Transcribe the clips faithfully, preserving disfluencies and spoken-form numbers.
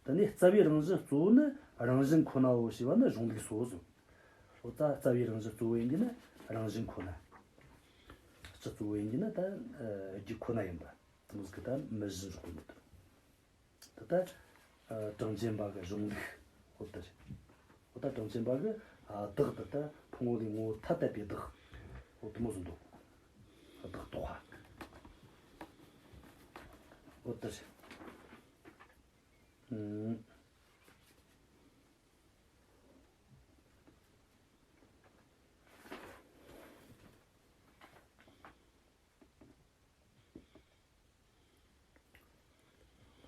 དེ་ནས་རྩ་བའི་རང་བཞིན་གཙོ་བོ་ནི་རང་བཞིན་ཁོ་ནའོ་ཞེས་པ་ནི་གཞུང་ལུགས་སོ་ཟེར། འོ་ད་རྩ་བའི་རང་བཞིན་གཙོ་བོ་ཡིན་གྱི་ན་རང་བཞིན་ཁོ་ན། སྤྱི་གཙོ་བོ་ཡིན་གྱི་ན་ད་རྒྱུ་ཁོ་ན་ཡིན་པ། དེ་མོ་ཟིག་གི་ད་མི་གཞི་འཇོག་གི་མི་འདུག་ད་ལྟ་ཨ་གྲངས་ཅན་པ་གི་གཞུང་ལུགས་འོ་ད་རེད། འོ་ད་གྲངས་ཅན་པ་གི་ཨ་བདག་ད་ལྟ་ཕུང་པོ་ལས་ངོ་བོ་ཐ་དད་པའི་བདག་འོ་དེ་མོ་ཟིག་འདུག་བདག་རྟོགས་པ། འོ་ད་རེད། ཨུམ།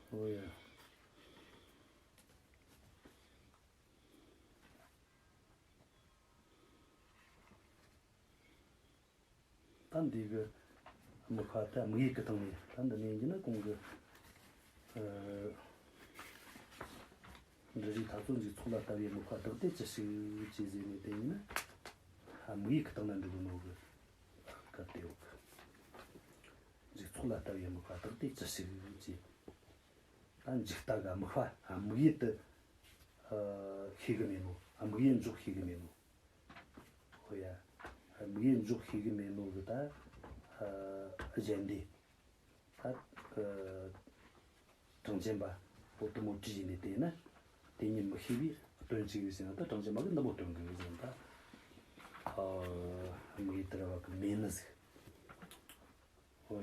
འོ་ཡ། ད་འདི་གི་དམིགས་པ་ད་དམིགས་ཡུལ་གི་སྟེང་ནས་ད་འདི་ནས་ཡིན་ན་གོང་གི་ཨ་འབྲུ་རིགས་འཐབ་རྩོད་འཇིག་ཚོགས་ལ་ལྟ་བའི་དམིགས་པ་བདག་དེ་ཅི་ཞིག་ཅེས་ཟེར་ནས་དེ་ཡིན་ན་དམིགས་ཡུལ་གི་སྟེང་ན་འགྲོ་གི་ནོ་གི་སྐབས་དེ་ཡོད་གི། འཇིག་ཚོགས་ལ་ལྟ་བའི་དམིགས་པ་བདག་དེ་ཅི་ཞིག་ཅེས། ད་འཇིག་ལྟ་གི་དམིགས་པ་དམིགས་ཡུལ་དེ་ཨ་ཤེས་གི་མེད་ནོ། དམིགས་ཡུལ་འཇོག་ཤེས་གི་མེད་ནོ། ཧོ་ཡ། དམིགས་ཡུལ་འཇོག་ཤེས་གི་མེད་ནོ་གི་ད། ཨ་གཞན་སྡེ། ད་ཨ་གྲངས་ཅན་པ་འོ་དེ་མོ་བྲིས་ནས་བལྟས་ན། དེ་ཉིད་མི་ཤེས་པའི་དོན་གཅིག་ཡོད་ཟེར་ན་ད་གྲངས་ཅན་པ་གི་འདི་མོ་སྟོན་གི་ཡོད་ཟེར་ན་ད། ཨ་དམིགས་ཡུལ་དེ་ར་བ་གི་མེད་ནི་ཟིག་ཨོ་ཡ།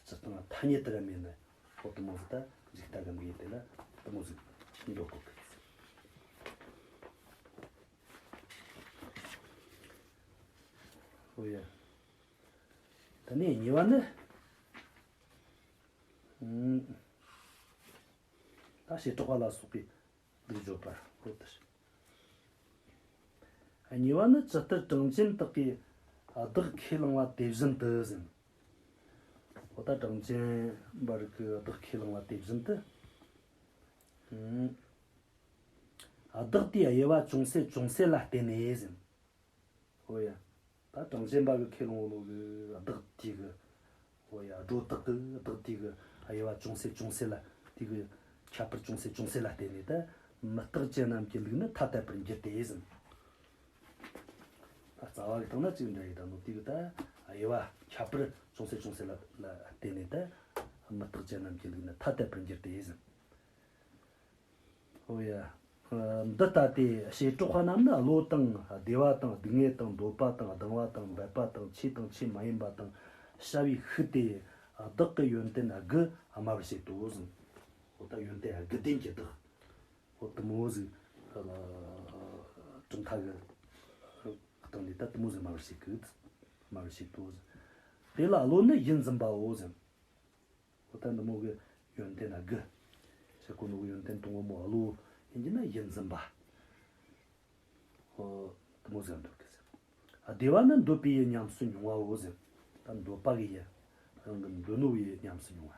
སྤྱིར་བཏང་ཐ་སྙད་དེ་ར་མེད་ན། ཨོ་དེ་མོ་ཟིག་ད་འཇིག་ལྟ་གི་དམིགས་ཡུལ་དེ་ལ་དེ་མོ་ཟིག་འདོད་གོ་གི། ཨོ་ཡ། དེ་ནས་གཉིས་པ་ནི། ཨུམ། ད་བྱེ་བྲག་པ་ལ་སོགས་པའི་ལུགས་བརྗོད་པ་ཁོ་ལྟར། གཉིས་པ་ནི་ཇི་ལྟར་གྲངས་ཅན་དག་གིས་བདག་ཁས་བླངས་པ་དེ་བཞིན་དུ་ཟེར། འོ་ད་གྲངས་ཅན་པ་རིགས་ཀྱིས་བདག་ཁས་བླངས་པ་དེ་བཞིན་དུ། ཨུམ། བདག་དེའི་དབྱེ་བ་ཅུང་ཟད་ཅུང་ཟད་ལ་བརྟེན་ནས་ཟེར། ཨོ་ཡ། ད་གྲངས་ཅན་པ་གི་ཁས་བླངས་ནོ་གི་བདག་དེ་གི། ཨོ་ཡ། སྒྲོ་བཏགས་གི་བདག་དེ་གི་དབྱེ་བ་ཅུང་ཟད་ཅུང་ཟད་ལ། དེ་གི་ཁྱད་པར་ཅུང་ཟད་ཅུང་ཟད་ལ་བརྟེན་ནས་ད། མི་རྟག་ཅན་རྣམས་ཀྱི་ལུགས་ནི་ཐ་དད་པར་འགྱུར་ཏེ་ཟེར། ད་རྩ་བ་གི་སྟེང་ན་གཅིག་འདྲ་ཡི་ད་ནོ་དེ་གི་ད་དབྱེ་བ་ཁྱད་པར་ཅུང་ཟད་ཅུང་ཟད་ལ་ལ་བརྟེན་ནས་ད། མི་རྟག་ཅན་རྣམས་ཀྱི་ལུགས་ནི་ཐ་དད་པར་འགྱུར་ཏེ་ཟེར། ཨོ་ཡ། ཨ་འདི་ལྟ་སྟེ་བྱེ་བྲག་པ་རྣམས་ནི་བློ་དང་སྡེ་པ་དང་སྡུག་བསྔལ་དང་འདོད་པ་དང་སྡང་བ་དང་འབད་པ་དང་ཆོས་དང་ཆོས་མ་ཡིན་པ་དང་བྱ་བའི་ཤུགས་ཏེ། བདག་གི་ཡོན་ཏན་དགུ་སྨྲ་བར་བྱེད་དོ་ཟེར། ཨོ་ད་ཡོན་ཏན་དགུ་ལྡན་གྱི་བདག་ཨོ་དེ་མོ་ཟིག་ཨ་གྲུབ་མཐའ་གི་སྟེང་ནས་ད་དེ་མོ་ཟིག་སྨྲ་བར་བྱེད་ཀི། སྨྲ་བར་བྱེད་དོ་ཟེར། དེ་ལ་བློ་ནི་ཡིད་འཛིན་པའོ་ཟེར། འོ་ད་འདི་མོ་གི་ཡོན་ཏན་དགུ། ཟེར་གོ་ནོ་གི་ཡོན་ཏན་དང་པོ་མོ་བློ་ཡིན་གྱི་ན་ཡིད་འཛིན་པ། འོ་དེ་མོ་ཟེར་འདོད་གི་ཟེར། ཨ་སྡེ་པ་ནི་འདོད་པའི་ཡུལ་ཉམས་སུ་མྱོང་བའོ་ཟེར། ད་འདོད་པ་གི་ཡུལ། རང་གི་འདོད་ནོ་གི་ཡུལ་ཉམས་སུ་མྱོང་བ།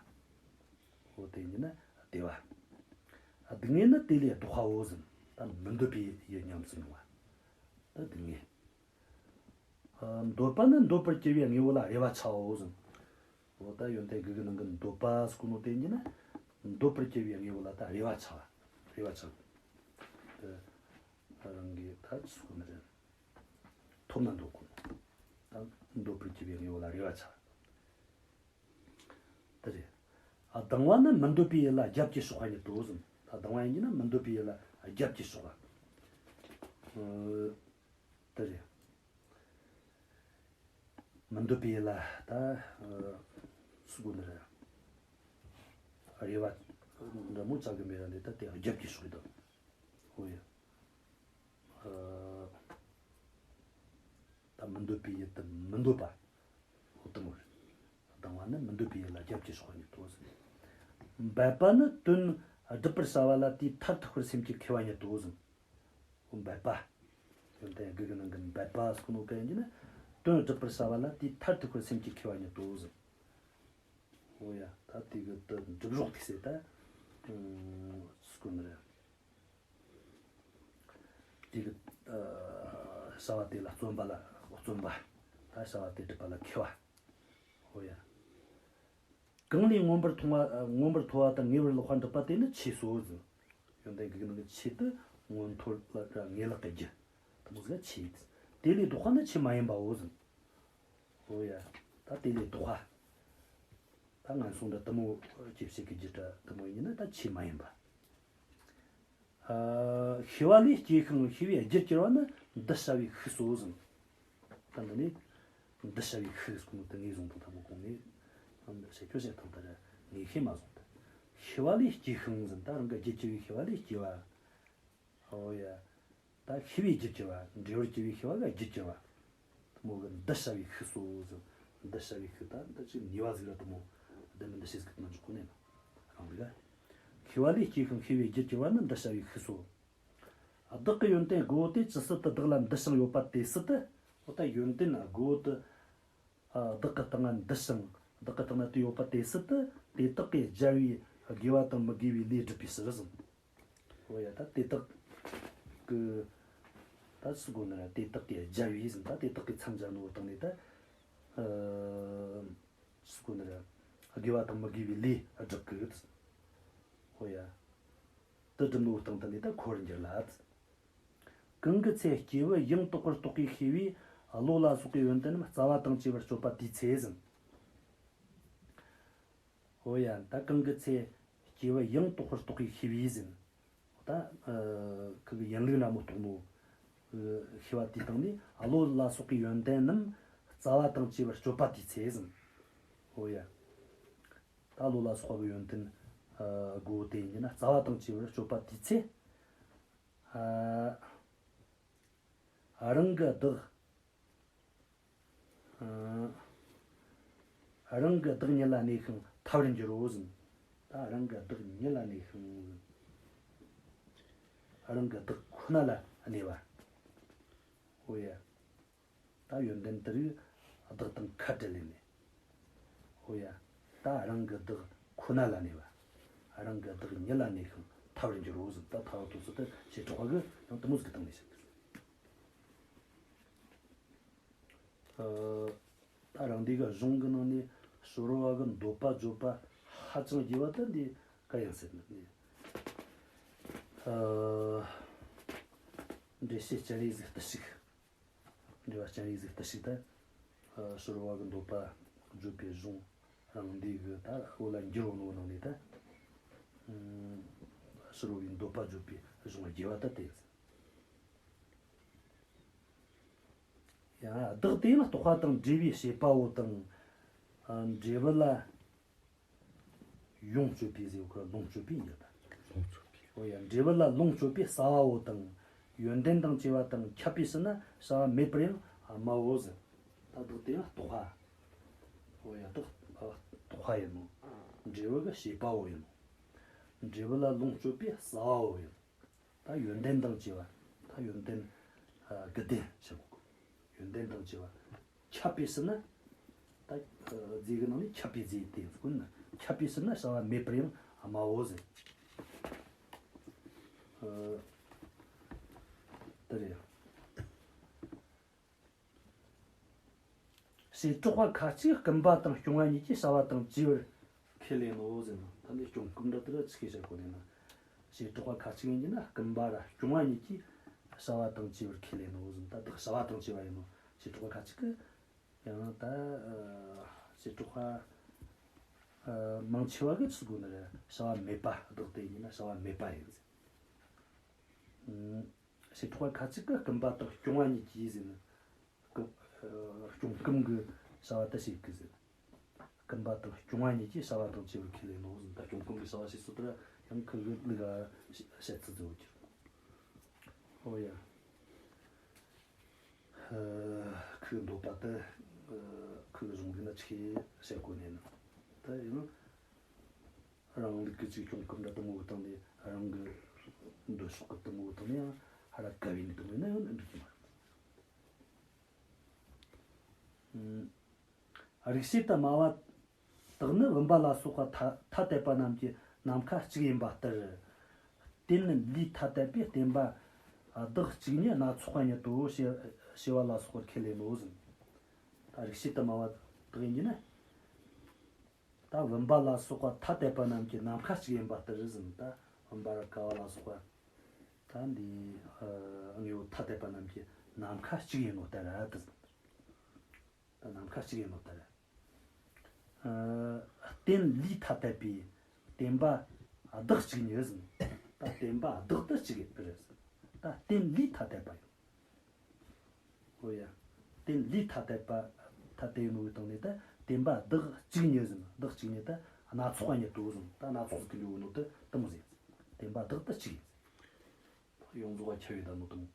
འོ་དེ་ཡིན་གྱི་ན་སྡེ་པ། ཨ་སྡུག་བསྔལ་ནི་དེ་ལས་ལྡོག་པའོ་ཟེར། ད་མི་འདོད་པའི་ཡུལ་ཉམས་སུ་མྱོང་བ། ད་སྡུག་བསྔལ། ཨ་འདོད་པ་ནི་འདོད་པར་གྱུར་པའི་དངོས་པོ་ལ་རེ་བ་འཆའོ་ཟེར། འོ་ད་ཡོན་ཏན་དགུ་གི་ནང་གི་འདོད་པ་ཟེར་གོ་ནོ་དེ་ཡིན་གྱི་ན། འདོད་པར་གྱུར་པའི་དངོས་པོ་ལ་ད་རེ་བ་འཆའ་བ། རེ་བ་འཆའ་བ། དེ་རང་གི་ད་ཅི་ཟེར་གོ་ནི་རེད། ཐོབ་ན་འདོད་གོ་ནོ། ད་འདོད་པར་གྱུར་པའི་དངོས་པོ་ལ་རེ་བ་འཆའ་བ། དེ་རེད། ཨ་སྡང་བ་ནི་མི་འདོད་པའི་ཡུལ་ལ་རྒྱབ་ཀྱིས་ཕྱོགས་པ་ཉིད་དོ་ཟེར། ད་སྡང་བ་ཡིན་གྱི་ན་མི་འདོད་པའི་ཡུལ་ལ་རྒྱབ་ཀྱིས་ཕྱོགས་པ། ཨ། དེ་རེད། མི་འདོད་པའི་ཡུལ་ལ་ད་ཨ་སུ་གོ་འདི་རེད། རེ་བ་འདྲ་མོ་བཅའ་གི་མེད་ར་འདི་ད་དེ་རྒྱབ་ཀྱིས་ཕྱོགས་ཡོད་དོ། ཧོ་ཡ། ཨ་ད་མི་འདོད་པའི་ཡུལ་དུ་མི་འདོད་པ། ཧོ་དེ་མོ་རེད། སྡང་བ་ནི་མི་འདོད་པའི་ཡུལ་ལ་རྒྱབ་ཀྱིས་ཕྱོགས་ཉིད་དོ་ཟེར། འབད་པ་ནི་དོན་སྒྲུབ་པར་བྱ་བ་ལ་དེའི་མཐར་ཐུག་པར་སེམས་ཀྱིས་མཁས་པ་ཉིད་དོ་ཟེར། འོ་འབད་པ། ཡོན་ཏན་དགུ་གི་ནང་གི་འབད་པ་ཟེར་གོ་ནོ་གན་གྱི་ན། དོན་སྒྲུབ་པར་བྱ་བ་ལ་དེའི་མཐར་ཐུག་པར་སེམས་ཀྱིས་མཁས་པ་ཉིད་དོ་ཟེར། འོ་ཡ། ད་དེ་གི་དོན་སྒྲུབ་རོགས་ཐུག་སེ་ད། ཨུམ། ཟེར་གོ་ནི་རེད། དེ་གི་ཨ་བྱ་བ་དེ་ལ་བརྩོན་པ་ལ་བརྩོན་པ། ད་བྱ་བ་དེ་སྒྲུབ་པ་ལ་མཁས་པ། འོ་ཡ། གང་ལས་མངོན་པར་མཐོ་བ་མངོན་པར་མཐོ་བ་དང་ངེས་པར་ལེགས་པ་འགྲུབ་པ་དེ་ནི་ཆོས་སོ་ཟེར། ཡོན་ཏན་དགུ་གི་ནང་གི་ཆོས་དེ་མངོན་མཐོ་ལ་ངེས་ལེགས་ཀྱི་རྒྱུ། དེ་མོ་ཟིག་ཆོས། དེ་ལས་ལྡོག་པ་ནི་ཆོས་མ་ཡིན་པའོ་ཟེར། འོ་ཡ། ད་དེ་ལས་ལྡོག་པ། ད་ངན་སོང་འདྲ་དེ་མོ་སྐྱེ་བྱེད་ཀྱི་རྒྱུ་འདྲ་དེ་མོ་ཡིན་ན་ད་ཆོས་མ་ཡིན་པ། ཨ། ཤེས་པ་ལས་སྐྱེས་ཤིང་ཤེས་པས་རྒྱུར་གྱུར་པ་ནི་འདི་བྱ་བའི་ཤུགས་སོ་ཟེར། ད་འདི་ནས་འདི་བྱ་བའི་ཤུགས་ཟེར་གོ་ནོ་དེ་ངོས་བཟུང་དང་ཐལ་མོ་གོང་ནས་བཤད་ཁྱོད་བཤད་ཐང་ལྟར་ངེས་ཤེས་མ་བཟུང་དེ། ཤེས་པ་ལས་སྐྱེས་ཤིང་ཟེར། ད་རང་གི་རྒྱུར་གྱུར་པའི་ཤེས་པ་ལས་སྐྱེས་པ། འོ་ཡ། ད་ཤེས་པས་རྒྱུར་གྱུར་པ། འབྲས་བུར་གྱུར་པའི་ཤེས་པ་ལ་རྒྱུར་གྱུར་པ། དེ་མོ་གི་འདི་བྱ་བའི་ཤུགས་སོ་ཟེར། འདི་བྱ་བའི་ཤུགས། ད་འདི་ཅིག་ནུས་པ་ཟིག་ར་དེ་མོ། འདི་མིན་འདི་བྱེད་ཟིག་གི་དེ་མོ་འཇོག་གོ་ནས་ན། རང་རིག་ག་ཤེས་པ་ལས་སྐྱེས་ཤིང་ཤེས་པས་རྒྱུར་གྱུར་པ་ནི་འདི་བྱ་བའི་ཤུགས་སོ། བདག་གི་ཡོན་ཏན་དགུ་པོ་དེ་ཇི་སྲིད་དུ་བདག་ལ་འདུ་ཞིང་ཡོད་པ་དེ་སྲིད་དུ། འོ་ད་ཡོན་ཏན་དགུ་པོ་དེ། ཨ། བདག་གི་སྟེང་ན་འདུ་ཞིང་བདག་གི་སྟེང་ན་དེ་ཡོད་པ་དེ་སྲིད་དུ་དེ་དག་གིས་སྦྱར་བའི་དགེ་བ་དང་མི་དགེ་བའི་ལས་སྒྲུབ་པའི་ཕྱིར་ཟེར། འོ་ཡ། ད་དེ་དག་གི། ད་ཟེར་གོ་ནི་ར། དེ་དག་གིས་སྦྱར་བའི་ཟེར། ད་དེ་དག་གིས་མཚམས་སྦྱར་ནོ་སྟེང་ནས་ད། ཨ། ཟེར་གོ་ནི་ར། དགེ་བ་དང་མི་དགེ་བའི་ལས་སྒྲུབ་གི། འོ་ཡ། དེ་སྒྲུབ་ནོ་སྟེང་དེ་ནས་ད་འཁོར་བར་འགྱུར་ལ། གང་གི་ཚེ་སྐྱེས་བུ་ཡང་དག་པར་རྟོགས་པའི་ཤེས་པས་བློ་ལ་སོགས་པའི་ཡོན་ཏན་རྣམས་རྩ་བ་དང་བཅས་པར་གཅོད་པ་དེའི་ཚེ་ཟེར། འོ་ཡ། ད་གང་གི་ཚེ་སྐྱེས་བུ་ཡང་དག་པར་རྟོགས་པའི་ཤེས་པས་ཟེར། ད། ཨ། ཁུ་གི་ཡིན་ལུགས་ན་མོ་རྟོགས་ནོ། ཨ། ཤེས་པ་དེའི་སྟེང་ནས་བློ་ལ་སོགས་པའི་ཡོན་ཏན་རྣམས་རྩ་བ་དང་བཅས་པར་གཅོད་པ་དེའི་ཚེ་ཟེར། འོ་ཡ། ད་བློ་ལ་སོགས་པའི་ཡོན་ཏན། ཨ། དགུ་པོ་དེ་ཡིན་ན་རྩ་བ་དང་བཅས་པར་གཅོད་པ་དེའི་ཚེ། ཨ། རང་གི་བདག་ཨ། རང་གི་བདག་ཉིད་ལ་གནས་ཤིང་ཐར་བར་འགྱུར་རོ་ཟེར། ད་རང་གི་བདག་ཉིད་ལ་གནས་ཤིང་ཟེར། རང་གི་བདག་ཁོ་ན་ལ་གནས་པ། འོ་ཡ། ད་ཡོན་ཏན་དེ་རིགས་བདག་དང་ཁ་བྲལ་ལས་ནས། འོ་ཡ། ད་རང་གི་བདག་ཁོ་ན་ལ་གནས་པ། རང་གི་བདག་ཉིད་ལ་གནས་ཤིང་ཐར་བར་འགྱུར་རོ་ཟེར། ད་ཐར་བ་ཐོབ་ཚུལ་དེ་བྱེ་བྲག་པ་གིས་ཡང་དེ་མོ་ཟིག་གི་སྟེང་ནས་བཤད་གི། ཨ། ད་རང་འདི་གི་གཞུང་གི་ནང་ནས་ཕྱི་རོལ་པ་གི་འདོད་པ་བརྗོད་པ་ཧ་ཅང་རྒྱས་པ་ད་འདི་ག་ཡང་ཟེར་ནི། ཨ། འགྲེལ་བཤད་སྤྱན་རས་གཟིགས་བརྟུལ་ཞུགས། འགྲེལ་བ་སྤྱན་རས་གཟིགས་བརྟུལ་ཞུགས་ད། ཨ། ཕྱི་རོལ་པ་གི་འདོད་པ་བརྗོད་པའི་གཞུང་རང་འདི་གི་ད་བོད་ལ་འགྱུར་བ་ནོ་ནང་ནས་ད། ཨ། ཕྱི་རོལ་པའི་འདོད་པ་བརྗོད་པའི་གཞུང་རྒྱས་པ་ད་དེ་ཡིན། ཡང་བདག་དེ་ཡང་རྟོག་པ་དང་འབྲེལ་བའི་བྱེད་པའོ་དང་། ཨ། འབྲས་བུ་ལ་ཡོངས་གཅོད་པའི་ཟེར་བ་ཁོ་ལོངས་སྤྱོད་པའི་འགྱུར་ད། ལོངས་སྤྱོད་པའི། འོ་ཡ། འབྲས་བུ་ལ་ལོངས་སྤྱོད་པའི་རྩ་བའོ་དང་། ཡོན་ཏན་དང་བཅས་པ་དང་ཁྱབ་པའི་ཕྱིར་ན་བྱ་བ་མེད་པར་ཡང་སྨྲའོ་ཟེར། ད་བདག་དེ་ཡང་རྟོག་པ། འོ་ཡ། བདག་རྟོག་པ་ཡིན་ནོ། འབྲས་བུ་གི་བྱེད་པའོ་ཡིན་ནོ། འབྲས་བུ་ལ་ལོངས་སྤྱོད་པའི་རྩ་བའོ་ཡིན། ད་ཡོན་ཏན་དང་བཅས་པ། ད་ཡོན་ཏན། ཨ། དགུ་ལྡན་ཞེས་གོ། ཡོན་ཏན་དང་བཅས་པ། ཁྱབ་པའི་ཕྱིར་ན། ད། ཨ། རྫས་ཀྱི་ནང་ནས་ཁྱབ་པའི་རྫས་དེ་ཀུན་ན་ཁྱབ་པའི་ཕྱིར་ན་བྱ་བ་མེད་པར་ཡང་སྨྲའོ་ཟེར། ཨ། དེ་རེད། བྱེ་བྲག་པ་ཁ་ཅིག་སྐུམ་པ་དང་རྐྱོང་བ་ཉིད་ཀྱིས་བྱ་བ་དང་བཅས་པར་ཁས་ལེན་ནོ་ཟེར་ན། ད་འདི་རྐྱོང་སྐུམ་འདྲ་དེ་ར་ཆི་གི་བཤད་གོ་ནས་ན། བྱེ་བྲག་པ་ཁ་ཅིག་ཡིན་གྱི་ན་སྐུམ་པ་ར་རྐྱོང་བ་ཉིད་ཀྱིས་བྱ་བ་དང་བཅས་པར་ཁས་ལེན་ནོ་ཟེར་ན། ད་བདག་བྱ་བ་དང་བཅས་པ་ཡིན་ནོ། བྱེ་བྲག་པ་ཁ་ཅིག་གིས་ཡང་ད། ཨ། བྱེ་བྲག་པ། ཨ། མང་ཆེ་བ་གིས་ཆི་གོ་ནི་རེད། བྱ་བ་མེད་པ། བདག་དེ་ཡིན་གྱི་ན་བྱ་བ་མེད་པ་ཡིན་ཟེར། ཨ། བྱེ་བྲག་པ་ཁ་ཅིག་གིས་སྐུམ་པ་དང་རྐྱོང་བ་ཉིད་ཀྱིས་ཟེར་ན། སྐུ། ཨ། རྐྱོང་སྐུམ་གྱི་བྱ་བ་དེ་བྱེད་ཀྱི་ཟེར། སྐུམ་པ་དང་རྐྱོང་བ་ཉིད་ཀྱིས་བྱ་བ་དང་བཅས་པར་ཁས་ལེན་ནོ་ཟེར། ད་རྐྱོང་སྐུམ་གྱི་བྱ་བ་བྱེད་ཚུལ་དེ་ར་ཡང་ཁུ་གི་ལུགས་ལ་བཤད་ཚུལ་ཟེར་བ་གྱུར། འོ་ཡ། ཨ། ཁུ་གི་འདོད་པ་དེ། ཨ། ཁུ་གི་གཞུང་གི་ན་ཆི་བཤད་གོ་ནས་ན། ད་ཡང་རང་ལུགས་ཀྱི་ཅིག་རྐྱོང་སྐུམ་འདྲ་དེ་མོ་བཏང་ནས། རང་གི་འདོད་ཕྱོགས་ཀྱི་དེ་མོ་བཏང་ནས་ཡང་ཧ་ར་ག་བའི་ནི་དེ་མོ་ཡིན་ན་ཡང་འགྲིག་གི་མ་རེད། ཨ། རིག་བྱེད་དུ་སྨྲ་བ་དག་ནི་བུམ་པ་ལ་སོགས་པ་ཐ་ཐ་དད་པ་རྣམས་ཀྱི་ནམ་མཁའ་གཅིག་ཡིན་པ་ལྟར། དེ་ནི་ལུས་ཐ་དད་པས་བརྟེན་པ་བདག་གཅིག་ཉིད་སྣ་ཚོགས་པ་ཉིད་དོ་ཞེས་ཞེས་པ་ལ་སོགས་པར་ཁས་ལེན་ནོ་ཟེར། ད་རིག་བྱེད་དུ་སྨྲ་བ་དག་ཡིན་གྱི་ན། ད་བུམ་པ་ལ་སོགས་པ་ཐ་དད་པ་རྣམས་ཀྱི་ནམ་མཁའ་གཅིག་ཡིན་པ་ལྟར་ཟེར། ད་བུམ་པ་ར་ཀ་བ་ལ་སོགས་པ་ད་འདི་ཨ་དངོས་པོ་ཐ་དད་པ་རྣམས་ཀྱི་ནམ་མཁའ་གཅིག་ཡིན་ནོ་ལྟར་དུ་ཟེར། ད་ནམ་མཁའ་གཅིག་ཡིན་ནོ་ལྟར། ཨ་རྟེན་ལུས་ཐ་དད་པའི་བརྟེན་པ་བདག་གཅིག་ཉིད་ཟེར། ད་བརྟེན་པ་བདག་ཏུ་གཅིག་ཡིན་པར་ཟེར། ད་རྟེན་ལུས་ཐ་དད་པ་ཡིན། ཨོ་ཡ། རྟེན་ལུས་ཐ་དད་པ་ཐ་དད་ཡིན་ནོ་གི་སྟེང་ནས་ད་བརྟེན་པ་བདག་གཅིག་ཉིད་ཟེར། བདག་གཅིག་ཉིད་ད་སྣ་ཚོགས་པ་ཉིད་དུ་ཟེར། ད་སྣ་ཚོགས་ཟིག་གི་འཇུག་ནོ་ད་དེ་མོ་ཟེར། བརྟེན་པ་བདག་ཏུ་གཅིག་ཡིན། ཡོངས་རྫོགས་པ་ཁྱབ་ཡོད་ད་ནོ་དང་།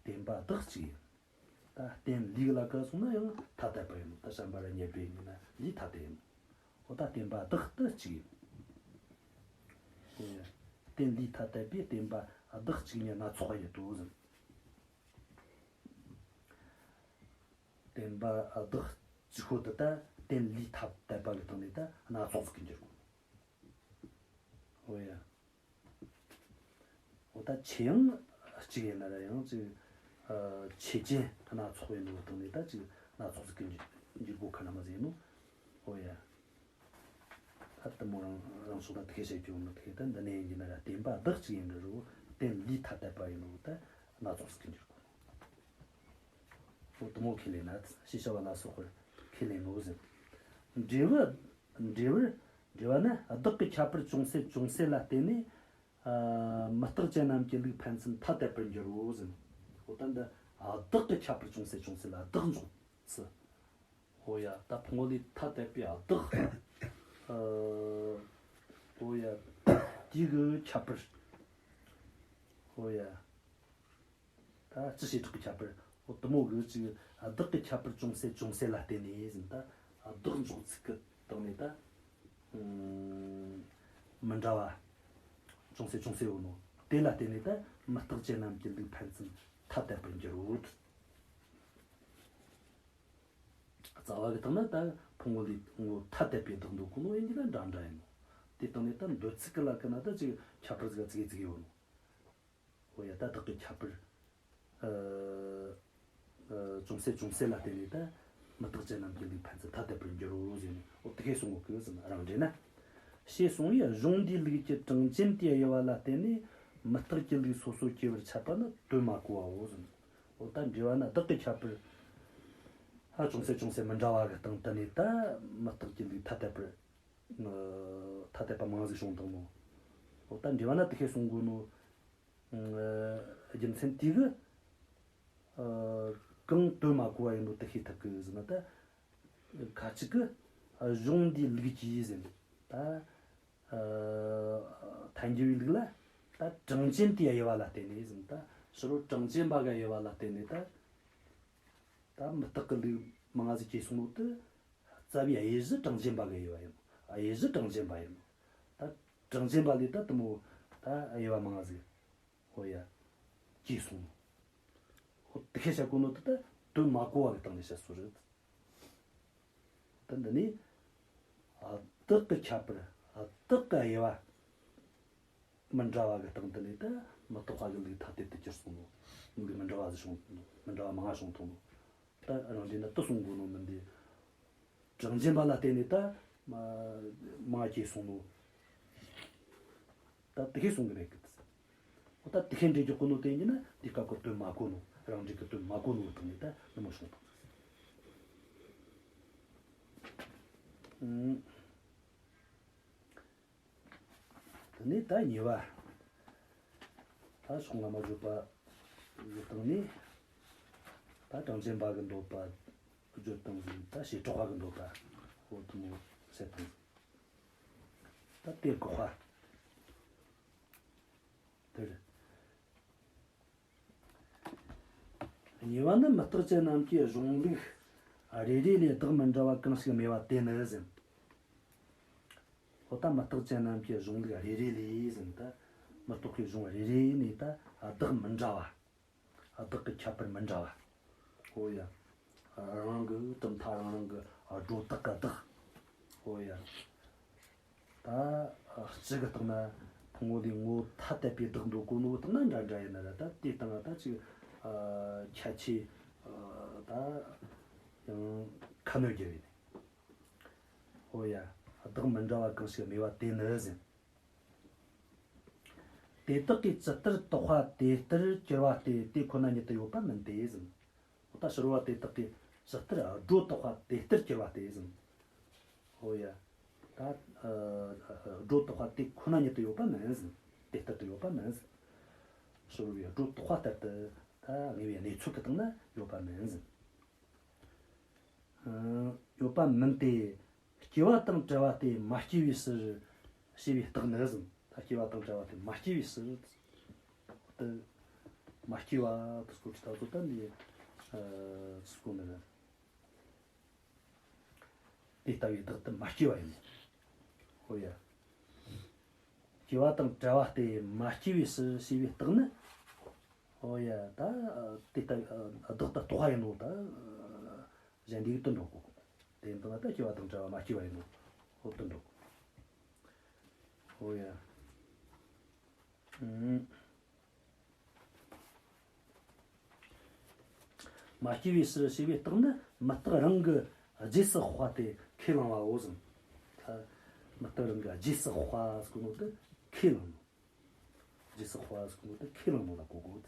བརྟེན་པ་བདག་གཅིག་ཡིན། ད་རྟེན་ལུས་ལ་ཀ་སོང་ན་ཡང་ཐ་དད་པ་ཡིན་ནོ། ད་བྱམས་པ་ར་ཉེར་སྦས་ཡིན་ན་ལུས་ཐ་དད་ཡིན་ནོ། འོ་ད་བརྟེན་པ་བདག་ཏུ་གཅིག་ཡིན། འོ་ཡ། རྟེན་ལུས་ཐ་དད་པའི་བརྟེན་པ་བདག་གཅིག་ཉིད་སྣ་ཚོགས་པ་ཉིད་དུ་ཟེར། བརྟེན་པ་བདག་གཅིག་པོ་དེ་ད་རྟེན་ལུས་ཐ་དད་པ་གི་སྟེང་ནས་ད་སྣ་ཚོགས་ཟིག་གི་འགྱུར་གོ། འོ་ཡ། འོ་ད་ཆོས་ཡང་གཅིག་ཡིན་ན་ར་ཡང་ཅིག་ཨ་ཆོས་ཅན་སྣ་ཚོགས་ཡིན་ནོ་སྟེང་ནས་ད་ཅིག་སྣ་ཚོགས་ཟིག་གི་འགྱུར་གོ་ཁ་ན་མ་ཟིན་ནོ། འོ་ཡ། ད་དེ་མོ་རང་རང་སོ་ད་དེ་ཤེས་རྒྱུ་ནི་དེ་ད་འདི་ནས་ཡིན་གྱི་ན་ར་བརྟེན་པ་བདག་གཅིག་ཡིན་གྱི་རོ། རྟེན་ལུས་ཐ་དད་པ་ཡིན་ནོ་ད་སྣ་ཚོགས་ཟིག་གི་འགྱུར་གོ། འོ་དེ་མོ་ཁས་ལེན་ན་ཤེས་བྱ་བ་ལ་སོགས་པར་ཁས་ལེན་ནོ་ཟེར། འབྲས་བུ། འབྲས་བུར། འབྲས་བུ་ནི་བདག་གི་ཁྱད་པར་ཅུང་ཟད་ཅུང་ཟད་ལ་བརྟེན་ནས། ཨ་མུ་སྟེགས་ཅན་རྣམས་ཀྱི་ལུགས་ཕན་ཚུན་ཐ་དད་པར་འགྱུར་རོ་ཟེར། འོ་ད་འདི་བདག་གི་ཁྱད་པར་ཅུང་ཟད་ཅུང་ཟད་ལ་བདག་འཇོག་ཚུལ། འོ་ཡ། ད་ཕུང་པོ་ལས་ཐ་དད་པའི་བདག་ཨ་འོ་ཡ། དེ་གི་ཁྱད་པར། འོ་ཡ། ད་སྤྱི་བྱེ་བྲག་གི་ཁྱད་པར། འོ་དེ་མོ་གི་ཅིག་བདག་གི་ཁྱད་པར་ཅུང་ཟད་ཅུང་ཟད་ལ་བརྟེན་ནས་ཟེར། ད་བདག་འཇོག་ཚུལ་གི་སྟེང་ནས་ད་ཨུམ་མི་འདྲ་བ་ཅུང་ཟད་ཅུང་ཟད་ཡོད་ནོ། དེ་ལ་བརྟེན་ནས་ད་མུ་སྟེགས་ཅན་རྣམས་ཀྱི་ལུགས་ཕན་ཚུན་ཐ་དད་པར་འགྱུར་རོ། རྩ་བ་གི་སྟེང་ན་ད་ཕུང་པོ་ལས་ངོ་ཐ་དད་པའི་བདག་འདོད་གོ་ནོ་ཡིན་གྱི་ན་འདྲ་འདྲ་ཡིན་ནོ། དེ་སྟེང་ནས་ད་འདོད་ཚུལ་གི་ལ་ཀི་ན་ད་ཅིག་ཁྱད་པར་ཟིག་ག་ཙིག་གེ་ཙིག་གེ་ཡོད་ནོ། འོ་ཡ། ད་བདག་གི་ཁྱད་པར་ཨ་ཨ་ཅུང་ཟད་ཅུང་ཟད་ལ་བརྟེན་ནས་ད་མུ་སྟེགས་ཅན་རྣམས་ཀྱི་ལུགས་ཕན་ཚུན་ཐ་དད་པར་འགྱུར་རོ་ཟེར་ནས། འོ་དེ་སྐད་གསུང་གོ་གི་ཟེར་ན་རང་འགྲེལ་ན། ཞེས་གསུངས་པས་གཞུང་འདིའི་ལུགས་ཀྱི་གྲངས་ཅན་དེའི་དབྱེ་བ་ལ་བརྟེན་ནས་མུ་སྟེགས་ཀྱི་ལུགས་སོ་སོ་སྐྱེ་བར་འཆད་པ་ནི་དོན་མ་གོ་བའོ་ཟེར། འོ་ད་འགྲེལ་བ་ན་བདག་གི་ཁྱད་པར་ཨ་ཅུང་ཟད་ཅུང་ཟད་མི་འདྲ་བ་གི་སྟེང་དུ་ནས་ད་མུ་སྟེགས་ཀྱི་ལུགས་ཐ་དད་པར་ཨ་ཐ་དད་པ་མང་ཟིག་བྱུང་བཏང་ནོ། འོ་ད་འགྲེལ་བ་ན་དེ་སྐད་གསུང་གོ་ནོ། ཨ་རྒྱུ་མཚན་དེ་གི་ཨ་གང་དོན་མ་གོ་བ་ཡིན་ནོ་དེ་ཤེས་ཐུབ་གི་ཟེར་ན། ད་ཁ་ཅིག་གི་ཨ་གཞུང་འདིའི་ལུགས་ཀྱི་ཟེར། ད་ཨ་ཐལ་འགྱུར་བའི་ལུགས་ལ་ད་གྲངས་ཅན་དེའི་དབྱེ་བ་ལ་བརྟེན་ནས་ཟེར། ད་ཕྱི་རོལ་གྲངས་ཅན་པ་གི་དབྱེ་བ་ལ་བརྟེན་ནས་ད་ད་མུ་སྟེགས་གི་ལུགས་མང་ཟིག་གིས་གསུངས་ནོ་དེ་རྩ་བའི་དབྱེ་གཞི་གྲངས་ཅན་པ་གི་དབྱེ་བ་ཡིན་ནོ། དབྱེ་གཞི་གྲངས་ཅན་པ་ཡིན་ནོ། ད་གྲངས་ཅན་པ་ལས་ད་དེ་མོ་ད་དབྱེ་བ་མང་ཟིག་འོ་ཡ། གིས་གསུངས་ནོ། འོ་དེ་སྐད་བཤད་གོ་ནོ་དེ་ད་དོན་མ་གོ་བ་གི་སྟེང་ནས་བཤད་སྲོལ་རེད། ད་འདི་ནས་ཨ་བདག་གི་ཁྱད་པར་ཨ་བདག་གི་དབྱེ་བ་མི་འདྲ་བ་གི་སྟེང་དུ་ནས་ད་མུ་སྟེགས་པ་གི་ལུགས་ཐ་དད་དུ་གྱུར་སོང་ནོ། ལུགས་མི་འདྲ་བ་ཟིག་བྱུང་ཐོག་ནོ། མི་འདྲ་བ་མང་བ་བྱུང་ཐོག་ནོ། ད་རང་འགྲེལ་ན་དེ་གསུང་གོ་ནོ་མིན་ཏེ། གྲངས་ཅན་པ་ལ་བརྟེན་ནས་ད་མ་མ་སྐྱེས་སོང་ནོ། ད་དེ་ཤེས་གསུང་གི་རེད་གི། འོ་ད་དེ་ཤེས་འགྲེལ་རྒྱག་གོ་ནོ་དེ་ཡིན་ན་དེ་སྐབས་ཀྱི་དོན་མ་གོ་ནོ། རང་འགྲེལ་གྱི་དོན་མ་གོ་ནོ་དང་ནི་ད་ནི་མ་བྱུང་དང་། ཨང་། དེ་ནས་ད་གཉིས་པ། ད་ཕྱོགས་སྔ་མ་བརྗོད་པ་བརྗོད་སྟངས་ནས། ད་གྲངས་ཅན་པ་གི་འདོད་པ་བརྗོད་སྟངས་ཟིན། ད་བྱེ་བྲག་པ་གི་འདོད་པ་འོ་དེ་མོ་བཤད་སྟངས་ཟིན། ད་དེ་དགག་པ་དེ་རེད། གཉིས་པ་ནི་མུ་སྟེགས་ཅན་རྣམས་ཀྱི་གཞུང་ལུགས་རེ་རེ་ལས་བདག་མི་འདྲ་བ་གང་ཞིག་སྨྲས་པ་དེ་ནི་ཟེར། འོ་ད་མུ་སྟེགས་ཅན་རྣམས་ཀྱི་གཞུང་ལུགས་རེ་རེ་ལས་ཟེར། ད་མུ་སྟེགས་ཀྱི་གཞུང་རེ་རེ་ནས་ད་བདག་མི་འདྲ་བ། བདག་གི་ཁྱད་པར་མི་འདྲ་བ། འོ་ཡ། རང་རང་གི་གྲུབ་མཐའ་རང་རང་གི་སྒྲོ་བཏགས་གི་བདག་འོ་ཡ། ད་སྤྱི་གི་སྟེང་ན་ཕུང་པོ་ལས་ངོ་བོ་ཐ་དད་པའི་བདག་འདོད་གོ་ནོ་སྟེང་ན་འདྲ་འདྲ་ཡིན་ན་ར། ད་དེའི་སྟེང་ང་ད་ཅིག་ཨ་ཁྱད་ཆོས་ཨ་ད་ཡང་ཁ་སྣོན་རྒྱབ་ཡིན། ཨོ་ཡ། བདག་མི་འདྲ་བ་གང་ཞིག་སྨྲས་པ་དེ་ནི་ཟེར། དེ་དག་གིས་ཇི་ལྟར་བཏགས་པ་དེ་ལྟར་གྱུར་པ་སྟེ། དེ་ཁོ་ན་ཉིད་དུ་ཡོད་པ་མིན་ཏེ་ཟེར། འོ་ད་ཕྱི་རོལ་པ་དེ་དག་གིས་ཇི་ལྟར་སྒྲོ་བཏགས་པ་དེ་ལྟར་གྱུར་པ་སྟེ་ཟེར། ཨོ་ཡ། ད་ཨ་སྒྲོ་བཏགས་པ་དེ་ཁོ་ན་ཉིད་དུ་ཡོད་པ་མིན་ཟེར། དེ་ལྟར་དུ་ཡོད་པ་མིན་ཟེར། ཕྱི་རོལ་པས་སྒྲོ་བཏགས་པ་ལྟར་དུ་ད་དངོས་པོའི་གནས་ཚུལ་གྱི་སྟེང་ན་ཡོད་པ་མིན་ཟེར། ཨ་ཡོད་པ་མིན་ཏེ། སྐྱེ་བ་དང་བྲལ་བ་སྟེ་མ་སྐྱེས་པའི་ཕྱིར་ཞེས་པའི་རྟགས་ནི་ཟེར། ད་སྐྱེ་བ་དང་བྲལ་བ་སྟེ་མ་སྐྱེས་པའི་ཕྱིར། དེ་མ་སྐྱེས་པ་དེ་སྐོར་གྱི་ད་གཟོད་ད་འདི་ཨ་ཚུལ་གོ་ནི་རེད། དེ་ལྟ་བུའི་བདག་དེ་མ་སྐྱེས་པ་ཡིན་ནོ། ཨོ་ཡ། སྐྱེ་བ་དང་བྲལ་བ་སྟེ་མ་སྐྱེས་པའི་ཕྱིར་ཞེས་པའི་རྟགས་ནི། ཨོ་ཡ། ད་དེ་ལྟ་བུའི་བདག་དེ་རྟོགས་པ་ཡིན་ནོ། ད་གཞན་དེ་གིས་དེ་འགྲོ་གོ། དེ་ཡིན་དུས་ན་ད་སྐྱེ་བ་དང་བྲལ་བ་མ་སྐྱེས་པ་ཡིན་ནོ། ཨོ་དེ་འགྲོ་གོ། ཨོ་ཡ། ཨུམ། མ་སྐྱེས་པའི་ཕྱིར་ཞེས་པའི་རྟགས་ནི་མི་རྟག་རང་གི་རྗེས་སུ་དཔག་པ་སྟེ་ཁས་བླངས་པའོ་ཟེར། ད་མི་རྟག་རང་གི་རྗེས་སུ་དཔག་པ་ཟེར་གོ་ནོ་དེ་ཁས་བླངས་ནོ། རྗེས་སུ་དཔག་པ་ཟེར་གོ་ནོ་དེ་ཁས་བླངས་ནོ་ལ་གོ་དགོས།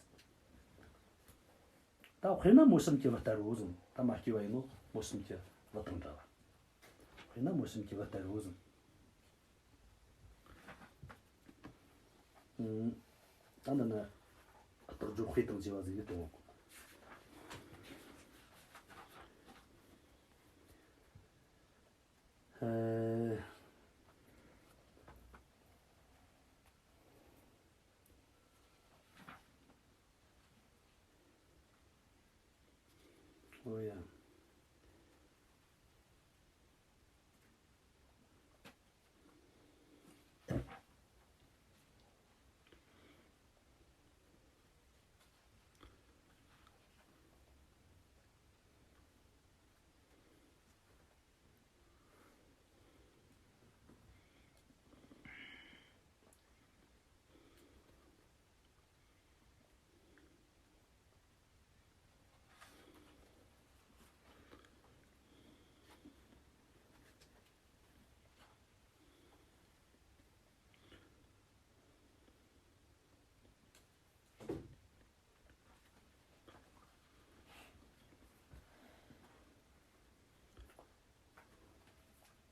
ད་དཔེར་ན་མོ་གཤམ་གྱི་བུ་ལྟར་རོ་ཟེར། ད་མ་སྐྱེས་པ་ཡིན་ནོ། མོ་གཤམ་གྱི་བུ་དང་འདྲ་བ། དཔེར་ན་མོ་གཤམ་གྱི་བུ་ལྟར་རོ་ཟེར། ཨང་། ད་འདི་ནི་རྟགས་སྦྱོར་དཔེ་དང་བཅས་པ་ཟིག་གི་དོན་འོག་ཨེ། ཨོ་ཡ།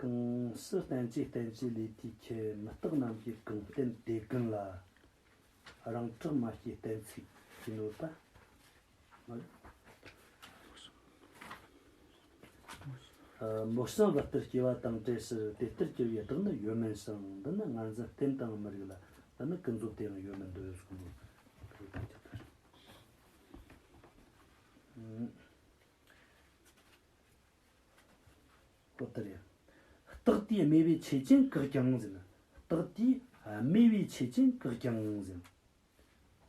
གང་སུ་བསྟན་བཅོས་བསྟན་བཅོས་ལས་དེའི་ཁྱད། མི་རྟག་རྣམས་ཀྱིས་གང་བསྟན་དེ་ཀུན་ལ། རང་གྲགས་མ་སྐྱེས་གཏན་ཚིགས་ཀྱིས་གནོད་པ། ཨ། མོ་གཤམ་བུ་ལྟར་སྐྱེ་བ་དང་བྲལ་ཕྱིར་དེ་ལྟར་གྱུར་པའི་བདག་ནི་ཡོད་མིན་ཞིང་། འདི་ནི་ངར་འཛིན་རྟེན་དུའང་མི་རིགས་ལ། འདི་ནི་ཀུན་རྫོབ་ཏུ་ཡང་ཡོད་མི་འདོད་གསུངས་པའི་ཐ་ཚིག་ལྟར། ཨང་། ཨོ་དེ་རེད། རྟགས་དེས་སྨྲས་པའི་ཆོས་ཅན་བཀག་ཀྱང་ཟེར་ན། རྟགས་དེས་སྨྲས་པའི་ཆོས་ཅན་བཀག་ཀྱང་ཟེར།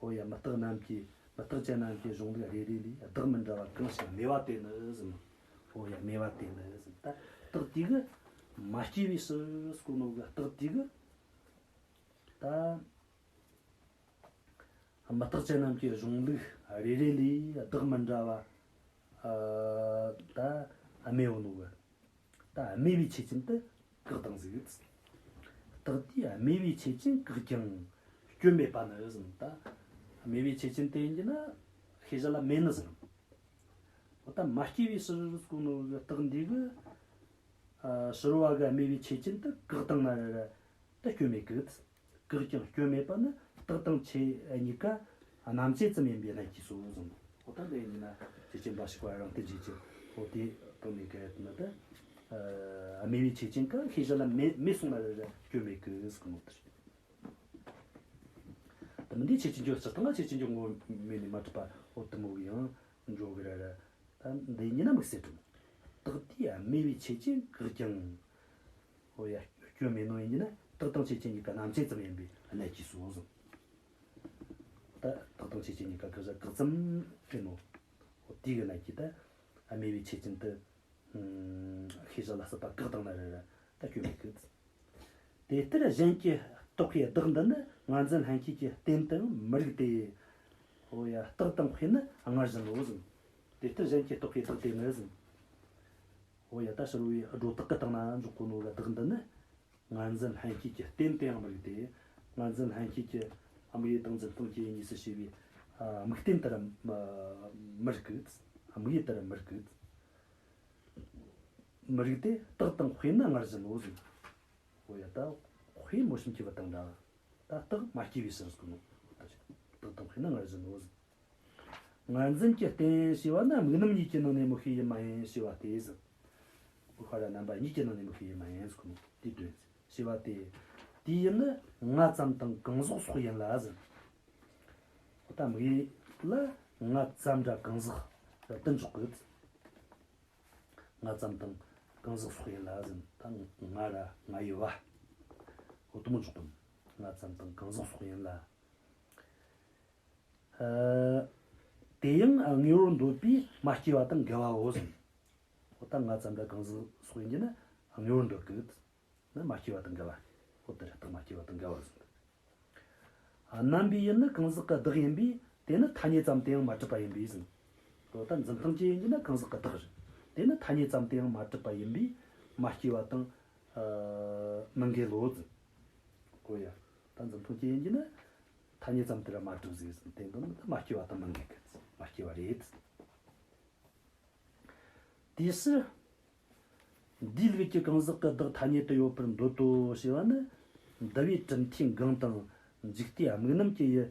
ཨོ་ཡ། མི་རྟག་རྣམས་ཀྱི། མི་རྟག་ཅན་རྣམས་ཀྱི་གཞུང་ལུགས་རེ་རེ་ལས་བདག་མི་འདྲ་བ་གང་ཞིག་སྨྲས་པ་དེ་ནི་ཟེར་ན། ཨོ་ཡ། སྨྲས་པ་དེ་ནི་ཟེར། ད་རྟགས་དེ་གིས་མ་སྐྱེས་པའི་ཕྱིར་ཟེར་གོ་ནོ་གི་རྟགས་དེ་གིས་ད། མི་རྟག་ཅན་རྣམས་ཀྱི་གཞུང་ལུགས་རེ་རེ་ལས་བདག་མི་འདྲ་བ། ཨ། ད་སྨྲས་ཡོད་ནོ་གི། ད་སྨྲས་པའི་ཆོས་ཅན་དེ་བཀག་བཏང་ཟིག། རྟགས་དེས་སྨྲས་པའི་ཆོས་ཅན་བཀག་ཀྱང་སྐྱོན་མེད་པ་ནི་ཟེར། ད་སྨྲས་པའི་ཆོས་ཅན་དེ་ཡིན་གྱི་ན་ཤེས་བྱ་ལ་མེད་ནི་ཟེར། འོ་ད་མ་སྐྱེས་པའི་ཕྱིར་ཟེར་གོ་ནོ་གི་རྟགས་འདི་གིས། ཨ། ཕྱི་རོལ་པ་གིས་སྨྲས་པའི་ཆོས་ཅན་དེ་བཀག་བཏང་ན་ར་ར། ད་སྐྱོན་མེད་གི། བཀག་ཀྱང་སྐྱོན་མེད་པ་ནི་རྟགས་དང་ཆོས་གཉིས་ཀ་རྣམ་བཅད་ཙམ་ཡིན་པས་གནད་ཀྱིས་སོ་གསུངས། འོ་ད་འདི་ཡིན་ན་ཆོས་ཅན་འབའ་ཞིག་པ་རང་རྟེན་གཞི་ཅན། འོ་དེ་དང་ནི་གལ་ཏེ་ན་ད། ཨ། སྨྲས་པའི་ཆོས་ཅན་ག་ཤེས་བྱ་ལ་མེད་མེད་གསུངས་ན་ར་ར་སྐྱོན་མེད་གི་ཟེར་གོ་ནོ་དེ་རེད། ད་མི་འདི་ཆོས་ཅན་གྱི་སྤྱིར་བཏང་ལ་ཆོས་ཅན་གྱི་ངོ་བོ་མེད་ནས་མ་གྲུབ་པ་འོ་དེ་མོ་གི་ཡང་འགྲོ་གི་ར་ར། ད་འདི་ཡིན་ན་དམིགས་བསལ་དྲང་། རྟགས་དེས་སྨྲས་པའི་ཆོས་ཅན་བཀག་ཀྱང་། འོ་ཡ། སྐྱོན་མེད་ནོ་ཡིན་གྱི་ན་རྟགས་དང་ཆོས་ཅན་གཉིས་ཀ་རྣམ་བཅད་ཙམ་ཡིན་པས་གནད་ཀྱིས་སོ་གསུངས། ད་རྟགས་དང་ཆོས་ཅན་གཉིས་ཀ་བཀག་བཞག་བཀག་ཙམ་རེད་ནོ། འོ་དེ་གི་གནད་ཀྱིས་ད་སྨྲས་པའི་ཆོས་ཅན་དེ། ཨུམ། ཤེས་བྱ་ལ་སྲིད་པ་བཀག་བཏང་ན་ར་ར་ད་སྐྱོན་མེད་གི། དེ་ལྟར་གཞན་གྱིས་བརྟགས་པའི་བདག་འདི་ནི་ངར་འཛིན་ལྷན་སྐྱེས་ཀྱི་རྟེན་དུའང་མི་རིགས་ཏེ། འོ་ཡ། རྟགས་དང་དཔེ་ནི་སྔར་བཞིན་ནོ་ཟེར། དེ་ལྟར་གཞན་གྱིས་བརྟགས་པའི་བདག་དེ་ནི་ཟེར། འོ་ཡ། ད་ཕྱི་རོལ་པའི་སྒྲོ་བཏགས་ཀྱི་སྟེང་ན་འཇོག་གོ་ནོ་གི་བདག་འདི་ནི་ངར་འཛིན་ལྷན་སྐྱེས་ཀྱི་རྟེན་དེའང་མི་རིགས་ཏེ། ངར་འཛིན་ལྷན་སྐྱེས་ཀྱི་དམིགས་ཡུལ་དང་འཛིན་སྟངས་ཀྱི་གཉིས་སུ་ཕྱེ་བའི་ཨ་དམིགས་རྟེན་དེ་ར་མ་མི་རིགས་གི། དམིགས་ཡུལ་དེ་ར་མི་རིགས་གི། མི་རིགས་ཏེ། རྟགས་དང་དཔེ་ནི་ངར་འཛིན་ནོ་ཟེར། འོ་ཡ། ད་དཔེ་མོ་གཤམ་གྱི་བུ་དང་འདྲ། ད་རྟགས་མ་སྐྱེས་པའི་ཕྱིར་ཟེར་གོ་ནོ། རྟགས་དང་དཔེ་ནི་ངར་འཛིན་ནོ་ཟེར། ངར་འཛིན་གྱི་རྟེན་ཞེས་པ་ནི་དམིགས་རྣམ་གཉིས་ཀྱི་ནང་ནས་དམིགས་པའི་ཡུལ་མ་ཡིན་ཞེས་པ་སྟེ་ཟེར། དམིགས་པ་ར་རྣམ་པ་གཉིས་ཀྱི་ནང་ནས་དམིགས་པའི་ཡུལ་མ་ཡིན་ཟེར་གོ་ནོ་དེའི་དོན་ཟེར། ཞེས་པ་སྟེ། དེའི་ཡུལ་ནི་ང་ཙམ་དང་གང་ཟག་སོགས་ཡིན་ལ་ཟེར། འོ་ད་དམིགས་ཡུལ་ལ་ང་ཙམ་ར་གང་ཟག་དེ་འཇོག་གི། ང་ཙམ་དང་གང་ཟག་སོགས་ཡིན་ལ་ཟེར། ད་ང་ར་ང་ཡི་བ། འོ་དེ་མོ་འཇོག་གི། ང་ཙམ་དང་གང་ཟག་སོགས་ཡིན་ལ། ཨ། དེ་ཡང་དངོས་པོར་འདོད་པའི་མ་སྐྱེས་པ་དང་འགལ་བའོ་ཟེར། འོ་ད་ང་ཙམ་ར་གང་ཟག་སོགས་ཡིན་རྒྱུ་ནི་དངོས་པོར་འདོད་ཀྱི་ནི་མ་སྐྱེས་པ་དང་འགལ་བ། འོ་དེ་ར་རྟགས་མ་སྐྱེས་པ་དང་འགལ་བ་ཟེར། རྣམ་པའི་ཡུལ་ནི་གང་ཟག་གི་བདག་ཡིན་པས། དེ་ནི་ཐ་སྙད་ཙམ་དུ་ཡང་མ་གྲུབ་པ་ཡིན་པས་ཟེར། འོ་ད་འཛིན་སྟངས་ཅན་ཡིན་རྒྱུ་ན་གང་ཟག་གི་བདག་རེད། དེ་ནི་ཐ་སྙད་ཙམ་དུ་ཡང་མ་གྲུབ་པ་ཡིན་པས་མ་སྐྱེས་པ་དང་ཨ་མི་འགལ་ལོ་ཟེར། འོ་ཡ། ད་འཛིན་སྟངས་ཅན་ཡིན་རྒྱུ་ན་ཐ་སྙད་ཙམ་དུ་ར་མ་གྲུབ་ཟིག་ཟེར། དེ་འདི་ནི་མ་སྐྱེས་པ་དང་མི་འགལ་གི། མ་སྐྱེས་པ་རེད། དེའི་ཕྱིར་འདིའི་ལུགས་ཀྱི་གང་ཟག་གི་བདག་ཐ་སྙད་དུ་ཡོད་པར་འདོད་དོ་ཞེས་པ་ནི། འདུལ་བའི་གྲུབ་མཐའི་འགངས་དང་། འཇིག་ལྟའི་དམིགས་རྣམ་གྱི་ཡུལ་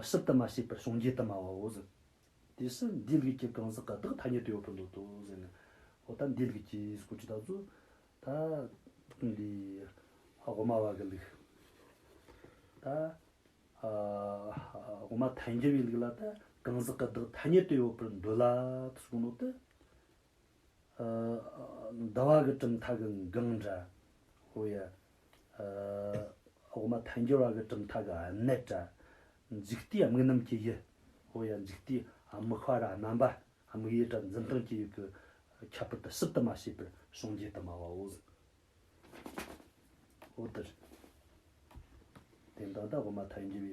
ཞིབ་ཏུ་མ་ཕྱེས་པར་བྱུང་རྒྱལ་དུ་སྨྲ་བའོ་ཟེར། དེའི་ཕྱིར་འདིའི་ལུགས་ཀྱི་གང་ཟག་གི་བདག་ཐ་སྙད་དུ་ཡོད་པར་འདོད་དོ་ཟེར་ནས། འོ་ད་འདིའི་ལུགས་ཀྱི་སྐོར་གྱི་ད་ཚོ། ད་འདི་དབུ་མ་བ་གི་ལུགས། ད་ཨ་དབུ་མ་ཐལ་འགྱུར་བའི་ལུགས་ལ་ད་གང་ཟག་གི་བདག་ཐ་སྙད་དུ་ཡོད་པར་འདོད་ལ་ཟེར་གོ་ནོ་དེ། ཨ་འདུལ་བ་གི་གྲུབ་མཐའ་གི་འགངས་འདྲ། འོ་ཡ། ཨ་དབུ་མ་ཐལ་འགྱུར་བ་གི་གྲུབ་མཐའ་གི་གནད་འདྲ། འཇིག་ལྟའི་དམིགས་རྣམ་གྱི་ཡུལ། འོ་ཡ། འཇིག་ལྟའི་དམིགས་པ་ར་རྣམ་པ། དམིགས་ཡུལ་ར་འཛིན་སྟངས་ཀྱི་ཡུལ་གྱི་ཁྱད་པར་དེ་ཞིབ་ཏུ་མ་ཕྱེས་པར་བྱུང་རྒྱལ་དུ་སྨྲ་བའོ་ཟེར། འོ་དེ་རེད། དེ་འདྲ་ད་དབུ་མ་ཐལ་འགྱུར་བའི་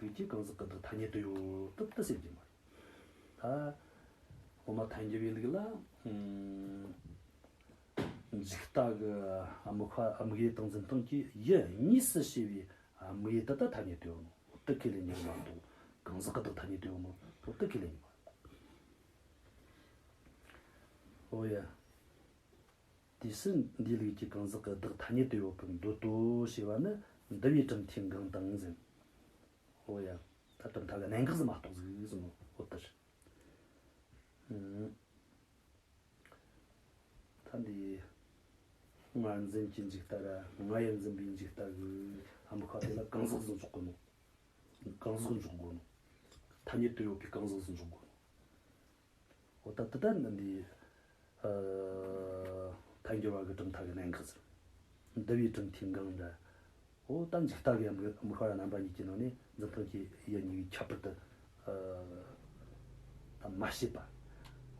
ལུགས་ཀྱིས་གང་ཟག་གི་བདག་ཐ་སྙད་དུ་ཡོད་དེ་ཟེར་རྒྱུ་མ་རེད། ད་དབུ་མ་ཐལ་འགྱུར་བའི་ལུགས་ལ། ཨུམ། འཇིག་ལྟ་གི་དམིགས་པ། དམིགས་ཡུལ་དང་འཛིན་སྟངས་ཀྱི་ཡུལ་གཉིས་སུ་ཕྱེ་བའི་དམིགས་ཡུལ་དེ་ད་ཐ་སྙད་དུ་ཡོད་ནོ་དེ་ཁས་ལེན་རྒྱུ་མ་གཏོགས། གང་ཟག་གི་བདག་ཐ་སྙད་དུ་ཡོད་ནོ་དེ་ཁས་ལེན་རྒྱུ་མ་རེད། འོ་ཡ། དེའི་ཕྱིར་འདིའི་ལུགས་ཀྱི་གང་ཟག་གི་བདག་ཐ་སྙད་དུ་ཡོད་པར་འདོད་དོ་ཞེས་པ་ནི། འདུལ་བའི་གྲུབ་མཐའི་འགངས་དང་ཟེར། འོ་ཡ། ད་གྲུབ་མཐའ་གི་གནད་འགག་ཟིག་མ་གཏོགས་ཟིག་ཟེར་ནོ། འོ་དེ་རེད། ཨུམ། ད་འདི་ངར་འཛིན་གྱི་འཇིག་ལྟ་ར་ང་ཡིར་འཛིན་པའི་འཇིག་ལྟ་གི་དམིགས་པ་དེ་ལ་གང་ཟག་ཟིག་འཇོག་དགོས་ནོ། གང་ཟག་འཇོག་དགོས་ནོ། ཐ་སྙད་དུ་ཡོད་པའི་གང་ཟག་ཟིག་འཇོག་དགོས་ནོ། འོ་ད་དེ་ད་འདི། ཨ་ཐལ་འགྱུར་བ་གི་གྲུབ་མཐའ་གི་གནད་འགག་ཟེར། འདུལ་བའི་གྲུབ་མཐའི་འགངས་འདྲ། འོ་ད་འཇིག་ལྟ་གི་དམིགས་པ་ར་རྣམ་པ་གཉིས་ཀྱི་ནང་ནས་འཛིན་སྟངས་ཀྱི་ཡུལ་གཉིས་ཀྱི་ཁྱད་པར་དེ་ཨ་ད་མ་ཕྱེས་པ།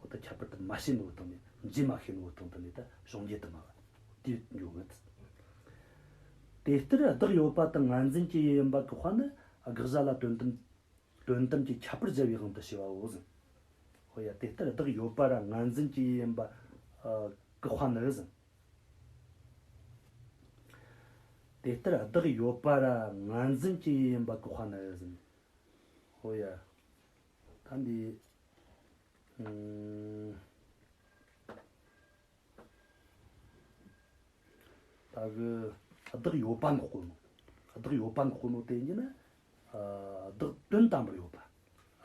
འོ་ད་ཁྱད་པར་དེ་མ་ཕྱེ་ནོ་སྟེང་ནས། འབྱེད་མ་ཤེས་ནོ་སྟེང་དེ་ནས་ད་བྱུང་རྒྱལ་དུ་སྨྲ་བ་དེ་འཇོག་གི། དེ་ལྟར་བདག་ཡོད་པ་དང་ངར་འཛིན་གྱི་ཡུལ་ཡིན་པ་བཀག་པ་ནི་དགག་བྱ་ལ་དོན་དམ། དོན་དམ་གྱི་ཁྱད་པར་སྦྱར་བའི་དབང་དུ་བྱས་པའོ་ཟེར། འོ་ཡ། དེ་ལྟར་བདག་ཡོད་པ་ར་ངར་འཛིན་གྱི་ཡུལ་ཡིན་པ་ཨ་བཀག་པ་ནི་ཟེར། དེ་ལྟར་བདག་ཡོད་པ་ར་ངར་འཛིན་གྱི་ཡུལ་ཡིན་པ་བཀག་པ་ནི་ཟེར། འོ་ཡ། ད་འདི། ཨུམ། ད་གི་བདག་ཡོད་པ་འགོག་གོ་ནོ། བདག་ཡོད་པ་འགོག་གོ་ནོ་དེ་ཡིན་ན། ཨ་བདག་དོན་དམ་པར་ཡོད་པ།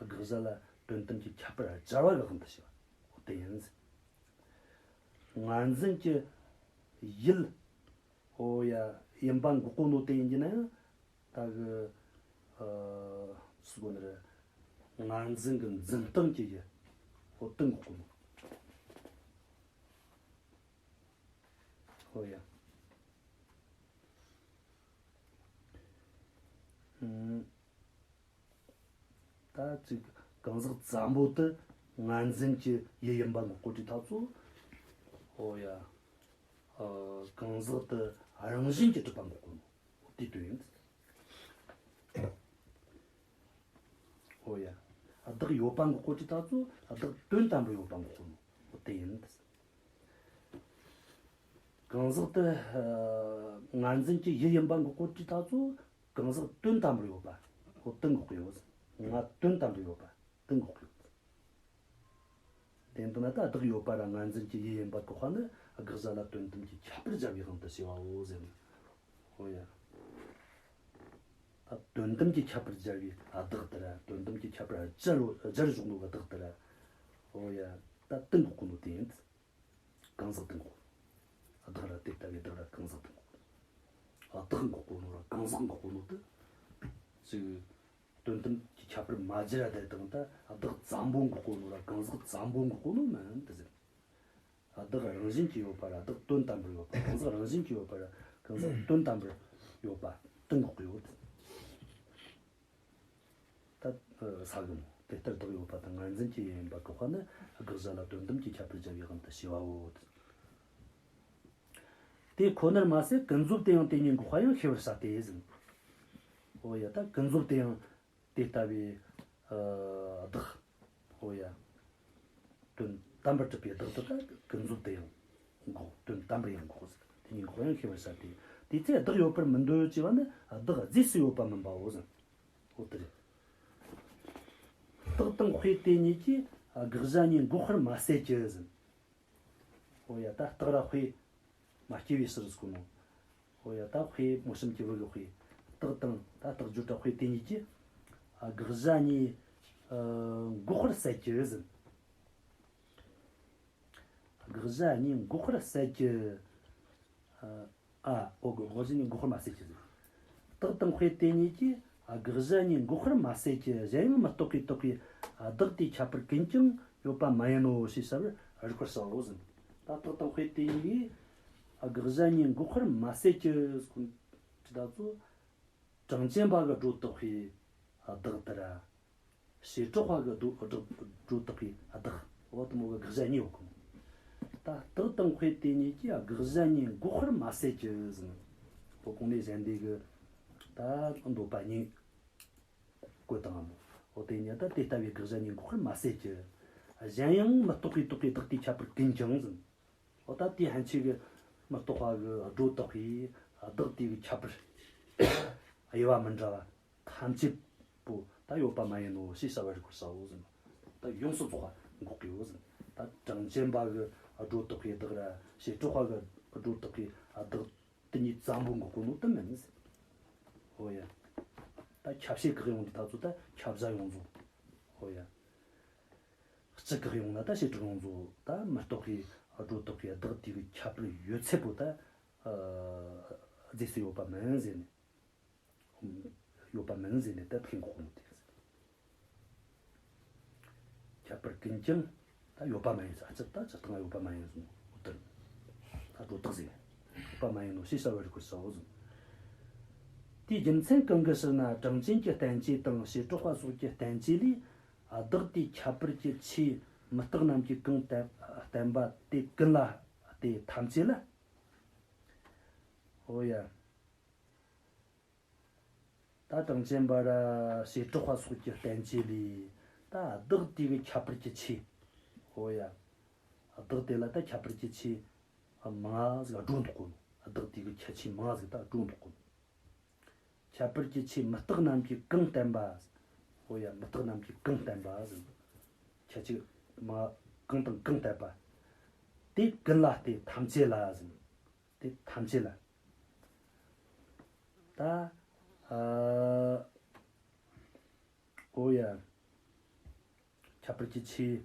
དགག་བྱ་ལ་དོན་དམ་གྱི་ཁྱད་པར་སྦྱར་བ་གི་དབང་དུ་བྱས་པ། འོ་དེ་ཡིན་ཟེར། ངར་འཛིན་གྱི་ཡུལ། འོ་ཡ། ཡིན་པ་འགོག་གོ་ནོ་དེ་ཡིན་ན། ད་གི་ཨ་སུ་གོ་ནི་རེད། ངར་འཛིན་གྱི་འཛིན་སྟངས་ཀྱི་ཡུལ། འོ་དེ་འགོག་གོ་ནོ། འོ་ཡ། ཨུམ། ད་ཅིག་གང་ཟག་ཙམ་པོ་དེ་ངར་འཛིན་གྱི་ཡུལ་ཡིན་པ་འགོག་གོ་དུས་ད་ཚོ། འོ་ཡ། ཨ་གང་ཟག་དེ་རང་བཞིན་གྱིས་གྲུབ་པ་འགོག་གོ་ནོ། དེ་དོན་ཡིན། འོ་ཡ། བདག་ཡོད་པ་འགོག་གོ་དུས་ད་ཚོ་བདག་དོན་དམ་པར་ཡོད་པ་འགོག་གོ་ནོ། འོ་དེ་ཡིན། གང་ཟག་དེ་ཨ་ངར་འཛིན་གྱི་ཡུལ་ཡིན་པ་འགོག་གོ་དུས་ད་ཚོ་གང་ཟག་དོན་དམ་པར་ཡོད་པ། འོ་དེ་འགོག་གི་ཡོད། ང་དོན་དམ་པར་ཡོད་པ་དེ་འགོག་གི་ཡོད། དེ་འདི་ན་ད་བདག་ཡོད་པ་ར་ངར་འཛིན་གྱི་ཡུལ་ཡིན་པ་འགོག་པ་ནི་དགག་བྱ་ལ་དོན་དམ་གྱི་ཁྱད་པར་སྦྱར་བའི་དབང་དུ་བྱས་པའོ་ཟེར་ནས། འོ་ཡ། ད་དོན་དམ་གྱི་ཁྱད་པར་སྦྱར་བའི་བདག་དེ་ར། དོན་དམ་གྱི་ཁྱད་པར་སྦྱར་སྦྱར་བཞག་ནོ་གི་བདག་དེ་ར། འོ་ཡ། ད་དེ་འགོག་གོ་ནོ་དེ་ཡིན། གང་ཟག་དེ་འགོག། བདག་ར་དེ་ལྟ་བུའི་བདག་ར་གང་ཟག་དེ་འགོག། བདག་འགོག་གོ་ནོ་ར་གང་ཟག་འགོག་གོ་ནོ་དེ། ཅིག་དོན་དམ་གྱི་ཁྱད་པར་མ་སྦྱར་ར་དེ་དང་། ད་བདག་ཙམ་པོ་འགོག་གོ་ནོ་ར་གང་ཟག་ཙམ་པོ་འགོག་གོ་ནོ་མིན་དེ་ཟེར། བདག་རང་བཞིན་གྱིས་ཡོད་པ་ར་བདག་དོན་དམ་པར་ཡོད་པ། གང་ཟག་རང་བཞིན་གྱིས་ཡོད་པ་ར་གང་ཟག་དོན་དམ་པར་ཡོད་པ་དེ་འགོག་གི་ཡོད། ད་ས་གི་མོ། དེ་ལྟར་བདག་ཡོད་པ་དང་ངར་འཛིན་གྱི་ཡུལ་ཡིན་པ་འགོག་པ་ནི་དགག་བྱ་ལ་དོན་དམ་གྱི་ཁྱད་པར་སྦྱར་བའི་དབང་དུ་བྱས་པའོ། དེ་ཁོ་ནར་མ་ཟད་ཀུན་རྫོབ་ཏུ་ཡང་དེ་གཉིས་འགོག་པ་ཡང་ཤེས་པར་བྱ་སྟེ་ཟེར། འོ་ཡ། ད་ཀུན་རྫོབ་ཏུ་ཡང་དེ་ལྟ་བུའི་ཨ་བདག། འོ་ཡ། དོན་དམ་པར་གྲུབ་པའི་བདག་དེ་ད་ཀུན་རྫོབ་ཏུ་ཡང་འགོག། དོན་དམ་པར་ཡང་འགོག་ཟེར། དེ་གཉིས་འགོག་ཡང་ཤེས་པར་བྱ་སྟེ། དེའི་ཚེ་བདག་ཡོད་པར་མི་འདོད་ཅེས་པ་ནི་བདག་རྫས་སུ་ཡོད་པ་མིན་པའོ་ཟེར། འོ་དེ་རེད། རྟགས་དང་དཔེ་དེ་གཉིས་ཀྱིས་དགག་བྱ་གཉིས་འགོག་པར་མ་ཟད་ཀྱི་ཟེར། འོ་ཡ། ད་རྟགས་ར་དཔེ་མ་སྐྱེས་པའི་ཕྱིར་ཟེར་གོ་ནོ། འོ་ཡ། ད་དཔེ་མོ་གཤམ་གྱི་བུ་གི་དཔེ། རྟགས་དང་ད་རྟགས་སྦྱོར་ར་དཔེ་དེ་གཉིས་ཀྱིས་ཨ་དགག་བྱ་གཉིས་ཨ་འགོག་པར་ཟད་ཀྱི་ཟེར། དགག་བྱ་གཉིས་འགོག་པར་ཟད་ཀྱི། ཨ། ཨ། འོ་གི། དགག་བྱ་གཉིས་འགོག་པར་མ་ཟད་ཀྱི་ཟེར། རྟགས་དང་དཔེ་དེ་གཉིས་ཀྱིས་ཨ་དགག་བྱ་གཉིས་འགོག་པར་མ་ཟད་ཀྱི། གཞན་ཡང་མི་རྟག་པའི་རྟགས་ཀྱི་ཨ་བདག་དེའི་ཁྱད་པར་ཀུན་ཀྱང་ཡོད་པ་མ་ཡིན་ནོ་ཞེས་བྱ་བར་རིག་པར་བྱའོ་ཟེར། ད་རྟགས་དང་དཔེ་དེ་གཉིས་ཀྱིས་ཨ་དགག་བྱ་གཉིས་འགོག་པར་མ་ཟད་ཀྱི་ཟེར་གོ་ནོ་དེ་ད་ཚོ། གྲངས་ཅན་པ་གི་སྒྲོ་བཏགས་པའི་བདག་དེ་ར། བྱེ་བྲག་པ་གི་སྒྲོ་སྒྲོ་སྒྲོ་བཏགས་པའི་བདག། འོ་དེ་མོ་གི་དགག་བྱ་གཉིས་ཡོད་གི། ད་རྟགས་དང་དཔེ་དེ་གཉིས་ཀྱིས་དགག་བྱ་གཉིས་འགོག་པར་མ་ཟད་ཀྱི་ཟེར། འོ་གོང་ནས་གཞན་སྡེ་གི་ད་འདོད་པ་གཉིས་བཀོད་བཏང་ངམ། འོ་དེ་གཉིས་ད་དེ་ལྟ་བུའི་དགག་བྱ་གཉིས་འགོག་པར་མ་ཟད་ཀྱི། གཞན་ཡང་མི་རྟག་པའི་རྟགས་ཀྱི་བདག་དེའི་ཁྱད་པར་ཀུན་ཀྱང་ཟེར། འོ་ད་དེའི་ཕན་ཆད་གི་མི་རྟག་པ་གི་སྒྲོ་བཏགས་པའི་བདག་དེ་གི་ཁྱད་པར་དབྱེ་བ་མི་འདྲ་བ་ཐམས་ཅད་པོ་ད་ཡོད་པ་མ་ཡིན་ནོ་ཞེས་བྱ་བར་རིག་པར་བྱའོ་ཟེར། ད་ཡོངས་སུ་རྫོགས་པ་འགོག་གི་ཡོད་ཟེར། ད་གྲངས་ཅན་པ་གི་སྒྲོ་བཏགས་པའི་བདག་ར་བྱེ་བྲག་པ་གི་སྒྲོ་བཏགས་པའི་བདག་དེ་གཉིས་ཙམ་པོ་འགོག་གོ་ནོ་དེ་མིན་ཟེར། འོ་ཡ། ད་ཁྱབ་བྱེད་བཀག་ཡོང་དུས་ད་ཚོ་ད་ཁྱབ་བྱ་ཡོངས་རྫོགས། འོ་ཡ། སྤྱི་བཀག་ཡོང་ན་ད་བྱེ་བྲག་ཡོངས་རྫོགས། ད་མི་རྟག་པའི་སྒྲོ་བཏགས་པའི་བདག་དེ་གི་ཁྱད་པར་ཡོད་ཚད་པོ་ད་ཨ་རྫས་སུ་ཡོད་པ་མིན་ཟེར་ནས། ཡོད་པ་མིན་ཟེར་ནས་ད་དེ་འགོག་གོ་ནོ་དེ་ཟེར། ཁྱད་པར་ཀུན་ཀྱང་ད་ཡོད་པ་མ་ཡིན་ཟེར། ཨ་ཅི་ད་ཅི་ཐང་ཡོད་པ་མ་ཡིན་ཟེར་ནོ། འོ་དེ་ད་སྒྲོ་བཏགས་ཟེར། ཡོད་པ་མ་ཡིན་ནོ་ཞེས་བྱ་བར་རིག་པར་བྱའོ་ཟེར། དེའི་རྒྱུ་མཚན་གང་གི་ཕྱིར་ན་གྲངས་ཅན་གྱི་བསྟན་བཅོས་དང་བྱེ་བྲག་པ་སོགས་ཀྱི་བསྟན་བཅོས་ལས། ཨ་བདག་དེའི་ཁྱད་པར་གྱི་ཆོས་མི་རྟག་རྣམས་ཀྱིས་གང་བསྟན་བསྟན་པ་དེ་ཀུན་ལ་སྟེ་ཐམས་ཅད་ལ། འོ་ཡ། ད་གྲངས་ཅན་པ་ར་བྱེ་བྲག་པ་སོགས་ཀྱི་བསྟན་བཅོས་ལས། ད་བདག་དེ་གི་ཁྱད་པར་གྱི་ཆོས། འོ་ཡ། བདག་དེ་ལ་ད་ཁྱད་པར་གྱི་ཆོས་མང་ང་ཟིག་སྒྲོ་འདོགས་གོ་ནོ། བདག་དེ་གི་ཁྱད་ཆོས་མང་ང་ཟིག་ད་སྒྲོ་འདོགས་གོ་ནོ། ཁྱད་པར་གྱི་ཆོས་མི་རྟག་རྣམས་ཀྱིས་གང་བསྟན་པ། འོ་ཡ། མི་རྟག་རྣམས་ཀྱིས་གང་བསྟན་པ་ཟེར། ཁྱད་ཆོས་མ་གང་དང་གང་བསྟན་པ། དེ་ཀུན་ལ་སྟེ་ཐམས་ཅད་ལ་ཟེར། དེ་ཐམས་ཅད་ལ། ད་ཨ་འོ་ཡ། ཁྱད་པར་གྱི་ཆོས་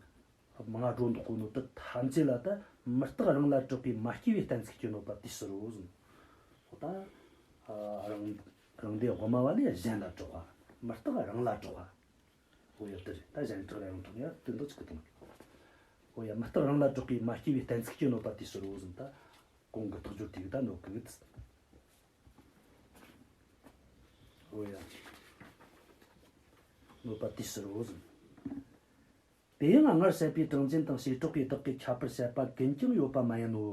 མང་ང་སྒྲོ་འདོགས་གོ་ནོ་དེ་ཐམས་ཅད་ལ་ད་མི་རྟག་རང་ལ་གྲགས་པའི་མ་སྐྱེས་པའི་གཏན་ཚིགས་ཀྱིས་གནོད་པ་དེའི་ཕྱིར་རོ་ཟེར། འོ་ད་ཨ་རང་རང་སྡེ་དབུ་མ་བ་ལས་གཞན་ལ་གྲགས་པ། མི་རྟག་རང་ལ་གྲགས་པ། འོ་ཡ། དེ་རེད། ད་གཞན་གྲགས་ལ་ཡང་གྲགས་ཡ་དོན་དག་གཅིག་གི་དོན། འོ་ཡ། མི་རྟག་རང་ལ་གྲགས་པའི་མ་སྐྱེས་པའི་གཏན་ཚིགས་ཀྱིས་གནོད་པ་དེའི་ཕྱིར་རོ་ཟེར། ད་གོང་གི་རྟགས་སྦྱོར་དེ་གིས་ད་གནོད་གི། འོ་ཡ། གནོད་པ་དེའི་ཕྱིར་རོ་ཟེར། དེ་ཡང་སྔར་བཤད་པའི་གྲངས་ཅན་དང་བྱེ་བྲག་པའི་བདག་གི་ཁྱད་པར་བཤད་པ་ཀུན་ཀྱང་ཡོད་པ་མ་ཡིན་ནོ།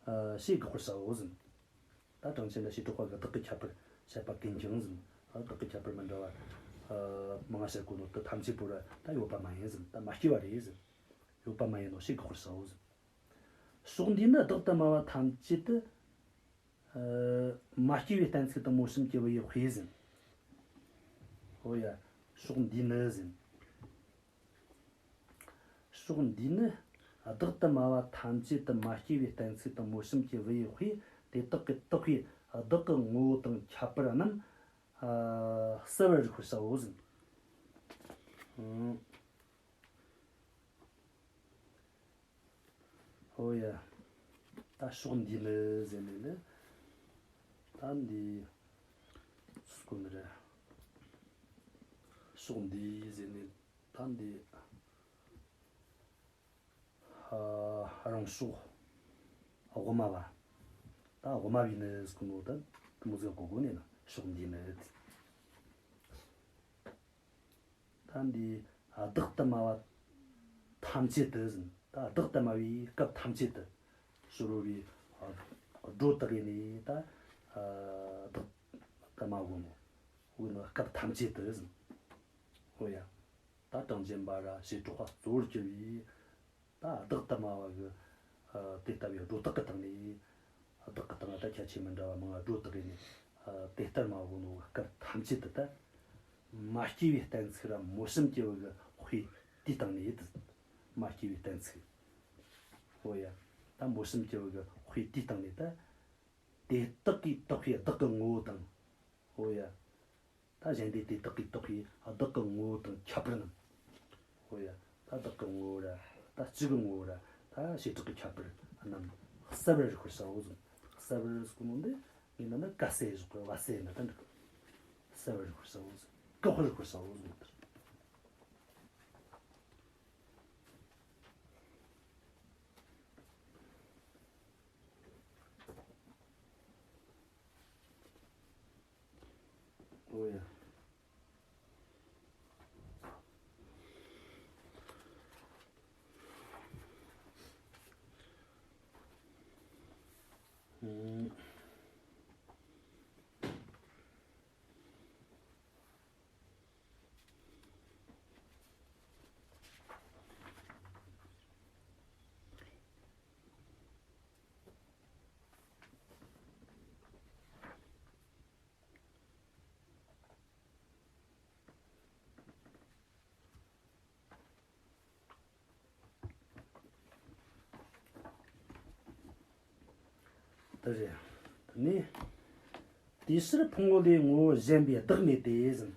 ཨ་ཞེས་དགག་པར་བྱའོ་ཟེར། ད་གྲངས་ཅན་དང་བྱེ་བྲག་པ་གི་བདག་གི་ཁྱད་པར་བཤད་པ་ཀུན་ཀྱང་ཟེར། ཨ་བདག་གི་ཁྱད་པར་མི་འདྲ་བ་ཨ་མང་ང་བཤད་གོ་ནོ་དེ་ཐམས་ཅད་པོ་ར་ད་ཡོད་པ་མ་ཡིན་ཟེར། ད་མ་སྐྱེས་པ་རེད་ཟེར། ཡོད་པ་མ་ཡིན་ནོ་ཞེས་དགག་པར་བྱའོ་ཟེར། ཕྱོགས་འདིས་ནི་བདག་ཏུ་སྨྲ་བ་ཐམས་ཅད་དུ་ ཨ། མ་སྐྱེས་པའི་གཏན་ཚིགས་དང་མོ་གཤམ་གྱི་བུ་ཡི་དཔེ་ཟིན། ཨོ་ཡ། ཕྱོགས་འདིས་ནི་ཟིན། ཕྱོགས་འདིས་ནི་བདག་ཏུ་སྨྲ་བ་ཐམས་ཅད་དུ་མ་སྐྱེས་པའི་གཏན་ཚིགས་དང་མོ་གཤམ་གྱི་བུ་ཡི་དཔེ་དེ་དག་གིས་བཏགས་པའི་བདག་གི་ངོ་བོ་དང་ཁྱད་པར་རྣམས། ཨ། གསལ་བར་རིག་པར་བྱའོ་ཟིན། ཨོ་ཡ། ད་ཕྱོགས་འདིས་ནི་ཟེར་ནས་ནི། ད་འདི་སྐོར་ནི་རེད། ཕྱོགས་འདིས་ཟེར་ནས་ད་འདི། ཨ། རང་ཕྱོགས་དབུ་མ་བ། ད་དབུ་མ་བའི་ནི་སྐོར་ནོ་ད་དེ་མོ་ཟིག་གོ་གོ་ནས་ན་ཕྱོགས་འདིས་ནི། ད་འདི་བདག་ཏུ་སྨྲ་བ་ཐམས་ཅད་དུ་ཟིན། ད་བདག་ཏུ་སྨྲ་བའི་སྐབས་ཐམས་ཅད་དུ། ཕྱི་རོལ་པའི་སྒྲོ་བཏགས་ཡས་ནས་ད་བདག་ཏུ་སྨྲ་གོ་ནོ། འོ་ན་སྐབས་ཐམས་ཅད་དུ་ཟིན། འོ་ཡ། ད་གྲངས་ཅན་པ་ར་བྱེ་བྲག་པ་གཙོ་བོར་གྱུར་པའི། ད་བདག་ཏུ་སྨྲ་བ་གི། ཨ། དེ་ལྟ་བུའི་སྒྲོ་བཏགས་ཀྱི་སྟེང་ནས། བདག་གི་སྟེང་ལ་ད་ཁྱད་ཆོས་མི་འདྲ་བ་མང་བ་སྒྲོ་བཏགས་ནས། ཨ། དེ་ལྟར་སྨྲ་གོ་ནོ་སྐབས་ཐམས་ཅད་དུ་ད། མ་སྐྱེས་པའི་གཏན་ཚིགས་ར་མོ་གཤམ་གྱི་བུ་གི་དཔེ་དེའི་སྟེང་ནས་ཡིན། མ་སྐྱེས་པའི་གཏན་ཚིགས། ཨོ་ཡ། ད་མོ་གཤམ་གྱི་བུ་གི་དཔེ་དེའི་སྟེང་ནས་ད། དེ་དག་གིས་བཏགས་པའི་བདག་གི་ངོ་བོ་དང་། ཨོ་ཡ། ད་གཞན་སྡེ་དེ་དག་གིས་བཏགས་པའི་བདག་གི་ངོ་བོ་དང་ཁྱད་པར་རྣམས། ཨོ་ཡ། ད་བདག་གི་ངོ་བོ་ར། ད་སྤྱི་གི་ངོ་བོ་ར། ད་བྱེ་བྲག་གི་ཁྱད་པར་རྣམས་གསལ་བར་རིག་པར་བྱའོ་ཟིན། གསལ་བར་ཟེར་གོ་ནོ་འདི་ངས་ན་ན་ག་ས་བཞག་གི། བ་ས་ན་ད་འགྲིག། གསལ་བར་རིག་པར་བྱའོ་ཟིན། བཀག་པར་རིག་པར་བྱའོ་ཟིན། ཨོ་ཡ། ཨུམ། དེ་རེད། དེ་ནས། དེའི་ཕྱིར་ཕུང་པོ་ལས་ངོ་བོ་གཞན་པའི་བདག་མེད་དེ་ཟིན།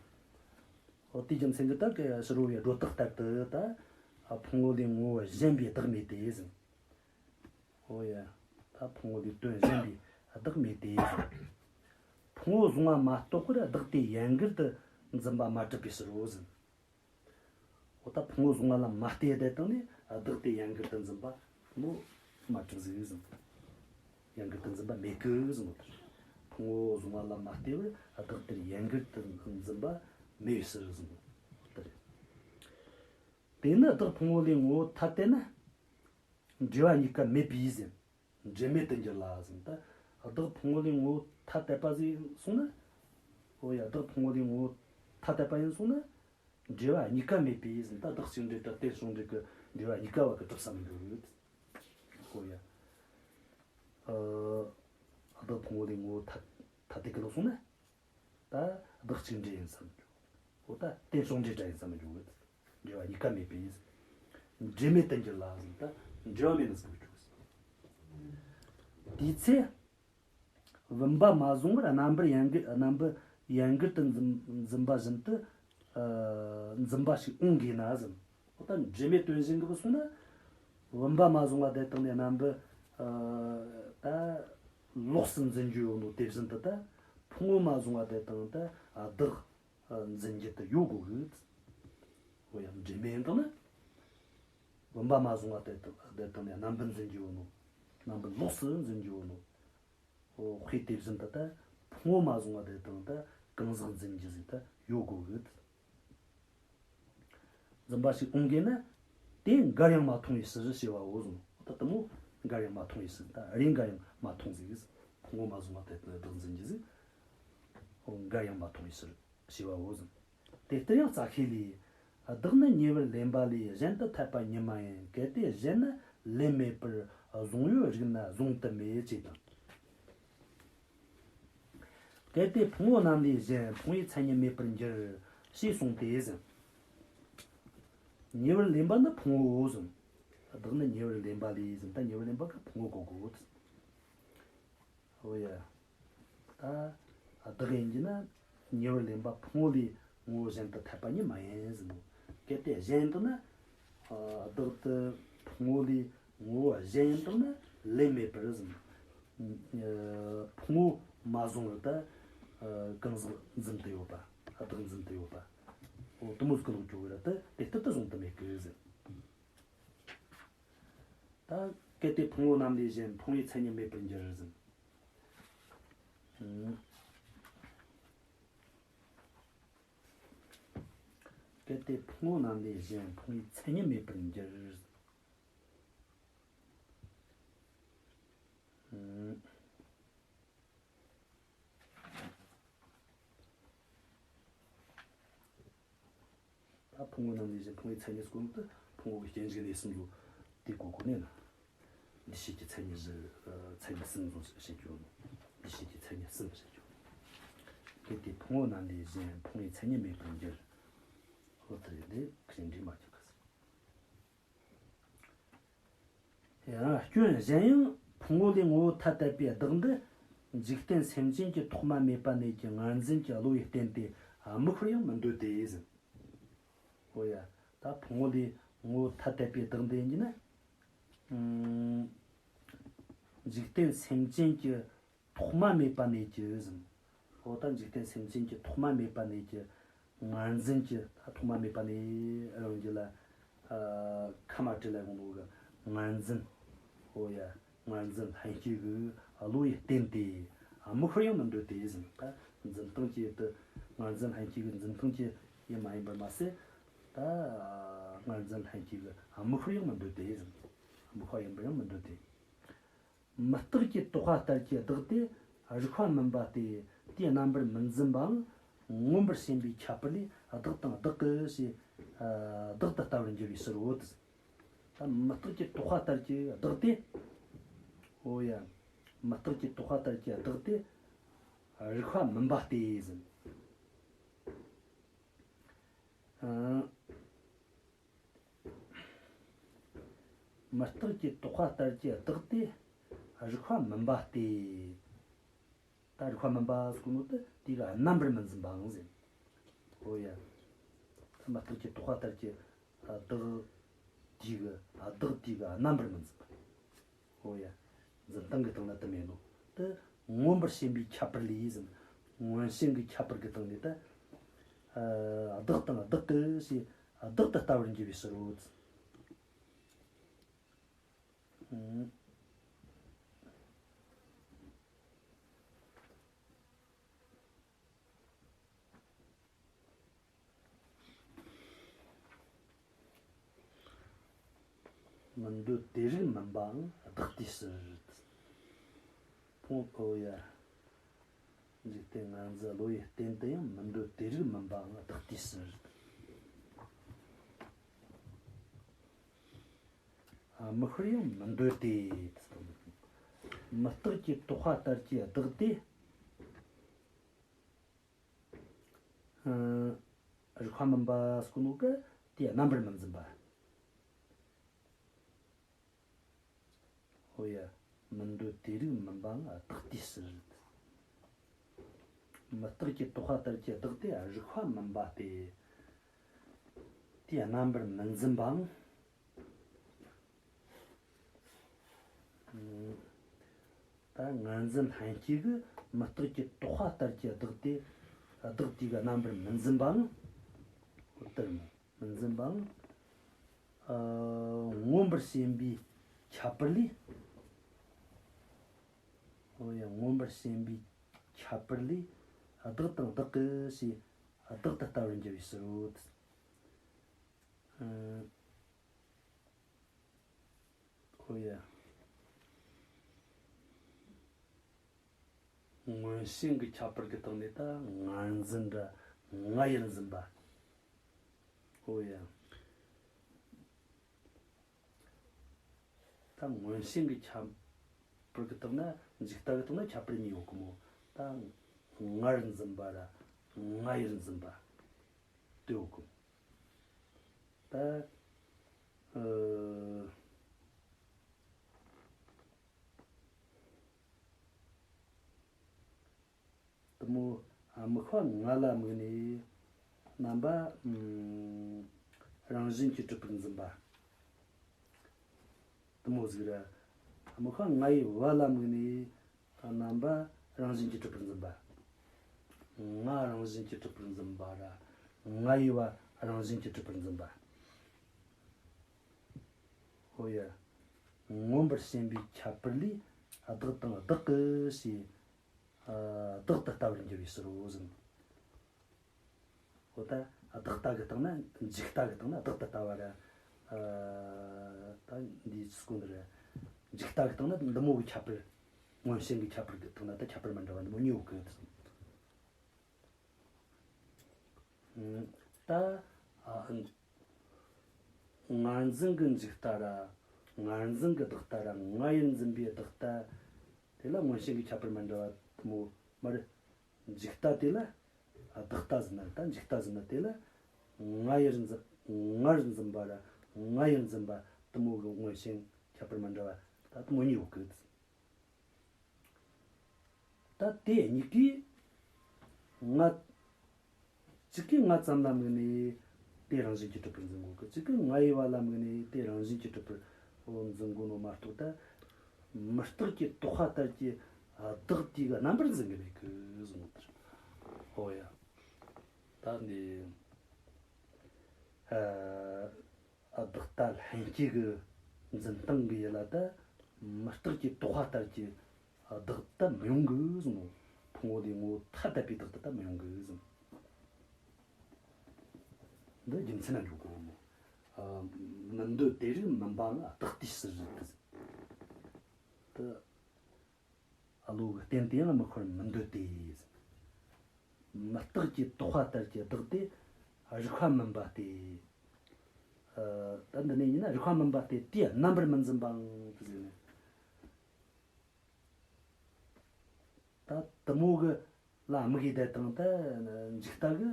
འོ་དེའི་རྒྱུ་མཚན་གྱིས་ད་གི་ཕྱི་རོལ་པའི་སྒྲོ་བཏགས་ལྟར་དུ་ད། ཕུང་པོ་ལས་ངོ་བོ་གཞན་པའི་བདག་མེད་དེ་ཟིན། འོ་ཡ། ད་ཕུང་པོ་ལས་དོན་གཞན་པའི་བདག་མེད་དེ་ཟིན། ཕུང་པོ་བཟུང་བ་མ་གཏོགས་པར་བདག་དེ་ཡན་གར་དུ་འཛིན་པ་མ་གྲུབ་པའི་ཕྱིར་རོ་ཟིན། འོ་ད་ཕུང་པོ་བཟུང་བ་ལ་མ་ལྟོས་པའི་སྟེང་ནས་བདག་དེ་ཡན་གར་དུ་འཛིན་པ་མོ་མ་གྲུབ་ཟིག་ཟིན། ཡན་གར་དུ་འཛིན་པ་མེད་གི་ཟིན་ནོ། ཕུང་པོ་བཟུང་བ་ལ་མ་ལྟོས་པར་བདག་དེར་ཡན་གར་དུ་འཛིན་པ་མེད་པའི་ཕྱིར་ཟིན་ནོ། དེ་རེད། དེས་ན་བདག་ཕུང་པོ་ལས་ངོ་བོ་ཐ་དད་ན། འབྲེལ་བ་གཉིས་ཀ་མེད་པས་ཟིན། འབྲེལ་མེད་དུ་འགྱུར་ལ་ཟིན། ད་བདག་ཕུང་པོ་ལས་ངོ་བོ་ཐ་དད་པ་ཟིག་སོང་ན། འོ་ཡ། བདག་ཕུང་པོ་ལས་ངོ་བོ་ཐ་དད་པ་ཡིན་སོང་ན། འབྲེལ་བ་གཉིས་ཀ་མེད་པས་ཟིན། ད་བདག་གཅིག་འབྲེལ་དང་རྟེན་ཕྱོགས་འབྲེལ་གྱི་འབྲེལ་བ་གཉིས་ཀ་བ་གི་གྲུབ་ས་མི་འགྱུར་གི། འོ་ཡ། ཨ། བདག་ཕུང་པོ་ལས་ངོ་བོ་ཐ་ཐ་དད་གི་ལོག་སོང་ན། ད་བདག་གཅིག་འབྲེལ་ཡིན་བསམ་རྒྱུ། འོ་ད་རྟེན་ཕྱོགས་འབྲེལ་སྒྲ་ཡིན་བསམ་རྒྱུ། འབྲེལ་བ་གཉིས་ཀ་མེད་པས། འབྲེལ་མེད་དུ་འགྱུར་ལ་ཟིན། ད་འབྲེལ་བ་མེད་ནི་ཟིག་གི་རྒྱུ། དེའི་ཚེ་བུམ་པ་མ་བཟུང་བར་རྣམ་པར་ཡན་གར་རྣམ་པར་ཡན་གར་དུ་འཛིན་འཛིན་པ་བཞིན་དུ། ཨ། འཛིན་པ་ཞིག་འོང་དགོས་ན་ཟིན། འོ་ད་འབྲེལ་མེད་དོན་གཞན་གི་བུད་སོང་ན། བུམ་པ་མ་བཟུང་བ་དེ་དང་ནི་རྣམ་པར། ཨ། ད་ལོགས་སུ་འཛིན་རྒྱུ་ཡོད་ནོ་དེ་བཞིན་དུ་ད་ཕུང་པོ་མ་བཟུང་བ་དེ་དང་ད་བདག་འཛིན་རྒྱུ་དེ་ཡོད་དགོས་གི། འོ་ཡ། འབྲེལ་མེད་ཡིན་དང་ན། བུམ་པ་མ་བཟུང་བ་དེ་དང་དེ་དང་ནི་རྣམ་པར་འཛིན་རྒྱུ་ཡོད་ནོ། རྣམ་པར་ལོགས་སུ་འཛིན་རྒྱུ་ཡོད་ནོ། འོ་དཔེ་དེ་བཞིན་དུ་ད་ཕུང་པོ་མ་བཟུང་བ་དེ་དང་ད་གང་ཟག་འཛིན་རྒྱུ་ཟིག་ད་ཡོད་དགོས་གི། འཛིན་པ་ཞིག་འོང་དགོས་ན། དེ་འགར་ཡང་མ་མཐོང་བའི་ཕྱིར་ཞེས་པའོ་ཟིན། ད་དེ་མོ་འགར་ཡང་མ་མཐོང་བའི་ཕྱིར། ད་རེས་འགར་ཡང་མ་མཐོང་ཟིག་གི། ཕུང་པོ་མ་བཟུང་བ་དེ་དང་བདག་འཛིན་རྒྱུ་ཟིག་འོ་འགར་ཡང་མ་མཐོང་བའི་ཕྱིར་ཞེས་པའོ་ཟིན། དེ་ལྟར་ཡང་རྩ་ཤེ་ལས། བདག་ནི་ཉེ་བར་ལེན་པ་ལས་གཞན་དུ་འཐད་པ་ཉིད་མ་ཡིན། གལ་ཏེ་གཞན་ནི་ལེན་མེད་པར་བཟུང་ཡོད་རིགས་ན་བཟུང་དུ་མེད་ཅེས་དང་། གལ་ཏེ་ཕུང་པོ་རྣམས་ལས་གཞན་ཕུང་པོའི་མཚན་ཉིད་མེད་པར་འགྱུར་ཞེས་གསུངས་ཏེ་ཟེར། ཉེ་བར་ལེན་པ་ནི་ཕུང་པོའོ་ཟེར། བདག་ནི་ཉེ་བར་ལེན་པ་ལས་ཟེར། ད་ཉེ་བར་ལེན་པ་གི་ཕུང་པོ་གོ་དགོས། འོ་ཡ། ད་བདག་ཡིན་གྱི་ན་ཉེ་བར་ལེན་པ་ཕུང་པོ་ལས་ངོ་བོ་གཞན་དུ་འཐད་པ་ཉིད་མ་ཡིན་ཟེར་ནོ། གལ་ཏེ་གཞན་དུ་ན། ཨ། བདག་དེ་ཕུང་པོ་ལས་ངོ་བོ་གཞན་ཡིན་དང་ན་ལེན་མེད་པར་ཟེར། ཨ། ཕུང་པོ་མ་བཟུང་བར་ད། ཨ། གང་ཟག་འཛིན་དུ་ཡོད་པ། བདག་འཛིན་དུ་ཡོད་པ། འོ་དེ་མོ་ཟིག་གི་ལོག་གྱུར་བ་ར་ད་དེ་ལྟར་དུ་བཟུང་དུ་མེད་གི་ཟེར། ད་གལ་ཏེ་ཕུང་པོ་རྣམས་ལས་གཞན་ཕུང་པོའི་མཚན་ཉིད་མེད་པར་འགྱུར་ཟེར། ཨ། གལ་ཏེ་ཕུང་པོ་རྣམས་ལས་གཞན་ཕུང་པོའི་མཚན་ཉིད་མེད་པར་འགྱུར། ཨ། ད་ཕུང་པོ་རྣམས་ལས་གཞན་ཕུང་པོའི་མཚན་ཉིད་ཟེར་གོ་ནོ་དེ་ཕུང་པོ་གི་སྐྱེ་འཇིག་གནས་གསུམ་ལོ། དེ་གོ་དགོས་ནས་ན། འདུས་བྱས་ཀྱི་མཚན་ཉིད་བཞི། ཨ། མཚན་ཉིད་གསུམ་ཟེར་བཤད་རྒྱུ་ནོ། འདུས་བྱས་ཀྱི་མཚན་ཉིད་གསུམ་བཤད་རྒྱུ། གལ་ཏེ་ཕུང་པོ་རྣམས་ལས་གཞན་ཕུང་པོའི་མཚན་ཉིད་མེད་པར་འགྱུར། འོ་དེ་རེད། དེ་ཁས་འདྲིས་མ་བྱེད་ག་ཟེར། ཡང་སྐྱོན་གཞན་ཡང་ཕུང་པོ་ལས་ངོ་བོ་ཐ་དད་པའི་བདག་འདི་འཇིག་རྟེན་སེམས་ཅན་གྱི་ཐོག་མ་མེད་པ་ནས་ཀྱི་ངར་འཛིན་གྱི་བློ་ཡིས་བརྟེན་ཏེ་དམིགས་པར་ཡང་མི་འདོད་དེ་ཟེར། འོ་ཡ། ད་ཕུང་པོ་ལས་ངོ་བོ་ཐ་དད་པའི་བདག་འདི་ཡིན་གྱི་ན། ཨུམ། འཇིག་རྟེན་སེམས་ཅན་གྱི་ཐོག་མ་མེད་པ་ནས་ཀྱི་ཟེར། འོ་ད་འཇིག་རྟེན་སེམས་ཅན་གྱི་ཐོག་མ་མེད་པ་ནས་ཀྱི་ངར་འཛིན་གྱི། ད་ཐོག་མ་མེད་པ་ནས་རང་རྒྱུད་ལ། ཨ། ཁ་མ་བྲལ་ལ་ཡོང་ནོ་གི་ངར་འཛིན། འོ་ཡ། ངར་འཛིན་ལྷན་སྐྱེས་ཀྱི་བློ་ཡིས་བརྟེན་ཏེ་དམིགས་པར་ཡང་མི་འདོད་དེ་ཟེར། ད་འཛིན་སྟངས་ཀྱི་དེ་ངར་འཛིན་ལྷན་སྐྱེས་ཀྱི་འཛིན་སྟངས་ཀྱི་ཡིན་མ་ཡིན་པར་མ་ཟད། ད་ངར་འཛིན་ལྷན་སྐྱེས་ཀྱི་དམིགས་པར་ཡང་མི་འདོད་དེ་ཟེར། དམིགས་པ་ཡིན་པར་ཡང་མི་འདོད་དེ། མུ་སྟེགས་ཀྱི་དོགས་པ་ལྟར་གྱི་བདག་དེ་རིགས་པ་མིན་པ་སྟེ། དེའི་རྣམ་པར་མི་འཛིན་པའང་མངོན་པར་ཞེན་པའི་ཁྱད་པར་ལས་བདག་དང་བདག་གི་ཞེས། ཨ། བདག་ཏུ་ལྟ་བར་འགྱུར་བའི་ཕྱིར་རོ། ད་མུ་སྟེགས་ཀྱི་དོགས་པ་ལྟར་གྱི་བདག་དེ། འོ་ཡ། མུ་སྟེགས་ཀྱི་དོགས་པ་ལྟར་གྱི་བདག་དེ་རིགས་པ་མིན་པ་སྟེ་ཟེར། ཨ། མུ་སྟེགས་ཀྱི་དོགས་པ་ལྟར་གྱི་བདག་དེ་རིགས་པ་མིན་པ་སྟེ། ད་རིགས་པ་མིན་པ་ཟེར་གོ་ནོ་དེ་དེ་གི་རྣམ་པར་མི་འཛིན་པའང་ཟེར། འོ་ཡ། ད་མུ་སྟེགས་ཀྱི་དོགས་པ་ལྟར་གྱི་བདག་དེ་གི། བདག་དེ་གི་རྣམ་པར་མི་འཛིན་པ། འོ་ཡ། འཛིན་སྟངས་ཀྱི་སྟེང་ན་དེ་མེད་ནོ། དེ་མངོན་པར་ཞེན་པའི་ཁྱད་པར་ལས་ཟེར། མངོན་ཞེན་གྱི་ཁྱད་པར་གྱི་སྟེང་ནས་ད། ཨ། བདག་དང་བདག་གི་ཞེས་བདག་ཏུ་ལྟ་བར་འགྱུར་བའི་ཕྱིར་རོ། ཨུམ། མི་འདོད་དེ་རིགས་མིན་པའང་བདག་ལྟའི་ཕྱིར། ཕུང་པོ། ཡ། འཇིག་རྟེན་ངར་འཛིན་བློ་ཡིས་བརྟེན་ཏེ་ཡང་མི་འདོད་དེ་རིགས་མིན་པའང་བདག་ལྟའི་ཕྱིར། དམིགས་པར་ཡང་མི་འདོད་དེ། མུ་སྟེགས་ཀྱི་དོགས་པ་ལྟར་གྱི་བདག་དེ། ཨ། རིགས་པ་མིན་པ་ཟེར་གོ་ནོ་གི་དེ་རྣམ་པར་མི་འཛིན་པ། འོ་ཡ། མི་འདོད་དེ་རིགས་མིན་པའང་བདག་ལྟའི་ཕྱིར། མུ་སྟེགས་ཀྱི་དོགས་པ་ལྟར་གྱི་བདག་དེ་རིགས་པ་མིན་པ་སྟེ། དེ་རྣམ་པར་མི་འཛིན་པའང་། ད་ངར་འཛིན་ལྷན་སྐྱེས་ཀྱི་མུ་སྟེགས་ཀྱི་དོགས་པ་ལྟར་གྱི་བདག་དེ། བདག་དེ་གི་རྣམ་པར་མི་འཛིན་པའང་། ལྟར་མོ། མི་འཛིན་པའང་། ཨ། མངོན་པར་ཞེན་པའི་ཁྱད་པར་ལས། འོ་ཡ། མངོན་པར་ཞེན་པའི་ཁྱད་པར་ལས་བདག་དང་བདག་གི་ཞེས་བདག་ཏུ་ལྟ་བར་འགྱུར་བའི་ཕྱིར་རོ། ཨ། འོ་ཡ། མངོན་ཞེན་གྱི་ཁྱད་པར་གྱི་སྟེང་ནས་ད་ངར་འཛིན་ར་ང་ཡིར་འཛིན་པ། འོ་ཡ། ད་མངོན་ཞེན་གྱི་ཁྱད་པར་གྱི་སྟེང་ན། འཇིག་ལྟ་གི་སྟེང་ན་ཁྱད་པར་གཉིས་ཡོད་གི་མོ། ད་ ང་ར་འཛིན་པ་ར་ང་ཡིར་འཛིན་པ་དེ་ཡོད་གི། ད་ཨ། དེ་མོ་ཨ་དམིགས་པ་ང་ལ་དམིགས་ནས་རྣམ་པ་ཨམ་རང་བཞིན་གྱིས་གྲུབ་པར་འཛིན་པ། དེ་མོ་ཟིག་ར། དམིགས་པ་ང་ཡི་བ་ལ་དམིགས་ནས་རྣམ་པ་རང་བཞིན་གྱིས་གྲུབ་པར་འཛིན་པ། ང་རང་བཞིན་གྱིས་གྲུབ་པར་འཛིན་པ་ར། ང་ཡི་བ་རང་བཞིན་གྱིས་གྲུབ་པར་འཛིན་པ། ཨོ་ཡ། མངོན་པར་ཞེན་པའི་ཁྱད་པར་ལས་བདག་དང་བདག་གི་ཞེས། ཨ། བདག་ཏུ་ལྟ་བར་འགྱུར་བའི་ཕྱིར་རོ་ཟེར། འོ་ད་བདག་ལྟ་གི་སྟེང་ན་འཇིག་ལྟ་གི་སྟེང་ན་བདག་ཏུ་ལྟ་བ་ར། ཨ། ད་འདིའི་སྐོར་འདི་ར། འཇིག་ལྟ་གི་སྟེང་ན་འདི་མོ་གི་ཁྱད་པར། མངོན་ཞེན་གྱི་ཁྱད་པར་གི་སྟེང་ན་ད་ཁྱད་པར་མི་འདྲ་བ་འདི་མོ་གཉིས་ཡོད་གི། ད་ཨ། ངར་འཛིན་གྱི་འཇིག་ལྟ་ར། ངར་འཛིན་གྱི་བདག་ལྟ་ར། ང་ཡིར་འཛིན་པའི་བདག་ལྟ་དེ་ལ་མངོན་ཞེན་གྱི་ཁྱད་པར་མི་འདྲ་བ་དེ་མོ་མ་རེད། འཇིག་ལྟ་དེ་ལ་བདག་ལྟ་ཟེར་ན། ད་འཇིག་ལྟ་ཟེར་ན་དེ་ལ་ང་ཡིར་འཛིན། ངར་འཛིན་པ་ར་ང་ཡིར་འཛིན་པ་དེ་མོ་གི་མངོན་ཞེན་ཁྱད་པར་མི་འདྲ་བ་ད་དེ་མོ་གཉིས་ཡོད་གི། ད་དེ་གཉིས་ཀས་ང་། གཅིག་གིས་ང་ཙམ་ལ་དམིགས་ནས་དེ་རང་བཞིན་གྱིས་གྲུབ་པར་འཛིན་གོ་གི། གཅིག་གིས་ང་ཡི་བ་ལ་དམིགས་ནས་དེ་རང་བཞིན་གྱིས་གྲུབ་པར་འཛིན་གོ་ནོ་མ་གཏོགས། ད་མུ་སྟེགས་ཀྱིས་བཏགས་པ་ལྟར་གྱི་བདག་དེ་གི་རྣམ་པར་འཛིན་གི་མེད་གི་གསུངས་པ་རེད། ཨོ་ཡ། ད་འདི་ཨ། བདག་ལྟ་ལྷན་སྐྱེས་ཀྱི་འཛིན་སྟངས་ཀྱི་ཡུལ་ལ་ད་མུ་སྟེགས་ཀྱིས་བཏགས་པ་ལྟར་གྱི་བདག་ད་མི་ཡོང་གི་གསུངས་ནོ། ཕུང་པོ་ལས་ངོ་བོ་ཐ་དད་པའི་བདག་ད་ད་མི་ཡོང་གི་གསུངས། འདི་རྒྱུ་མཚན་ན་འཇོག་གོ་མོ། ཨ། མི་འདོད་དེ་རིག་མིན་པ་ལ་བདག་ལྟའི་ཕྱིར་རོ་ཟེར། ད་བློ་གི་རྟེན་དེ་ཡང་དམིགས་པར་མི་འདོད་དེ། མུ་སྟེགས་ཀྱིས་བཏགས་པ་ལྟར་གྱི་བདག་དེ་རིགས་པ་མིན་པ་སྟེ། ཨ། ད་འདི་ནས་ཡིན་ན་རིགས་པ་མིན་པ་སྟེ། དེ་རྣམ་པར་མི་འཛིན་པའང་དེ་ཟེར་ནས། ད་དེ་མོ་གི་ལ་དམིགས་ཡེ་བསྡད་དང་། ད་འཇིག་ལྟ་གི་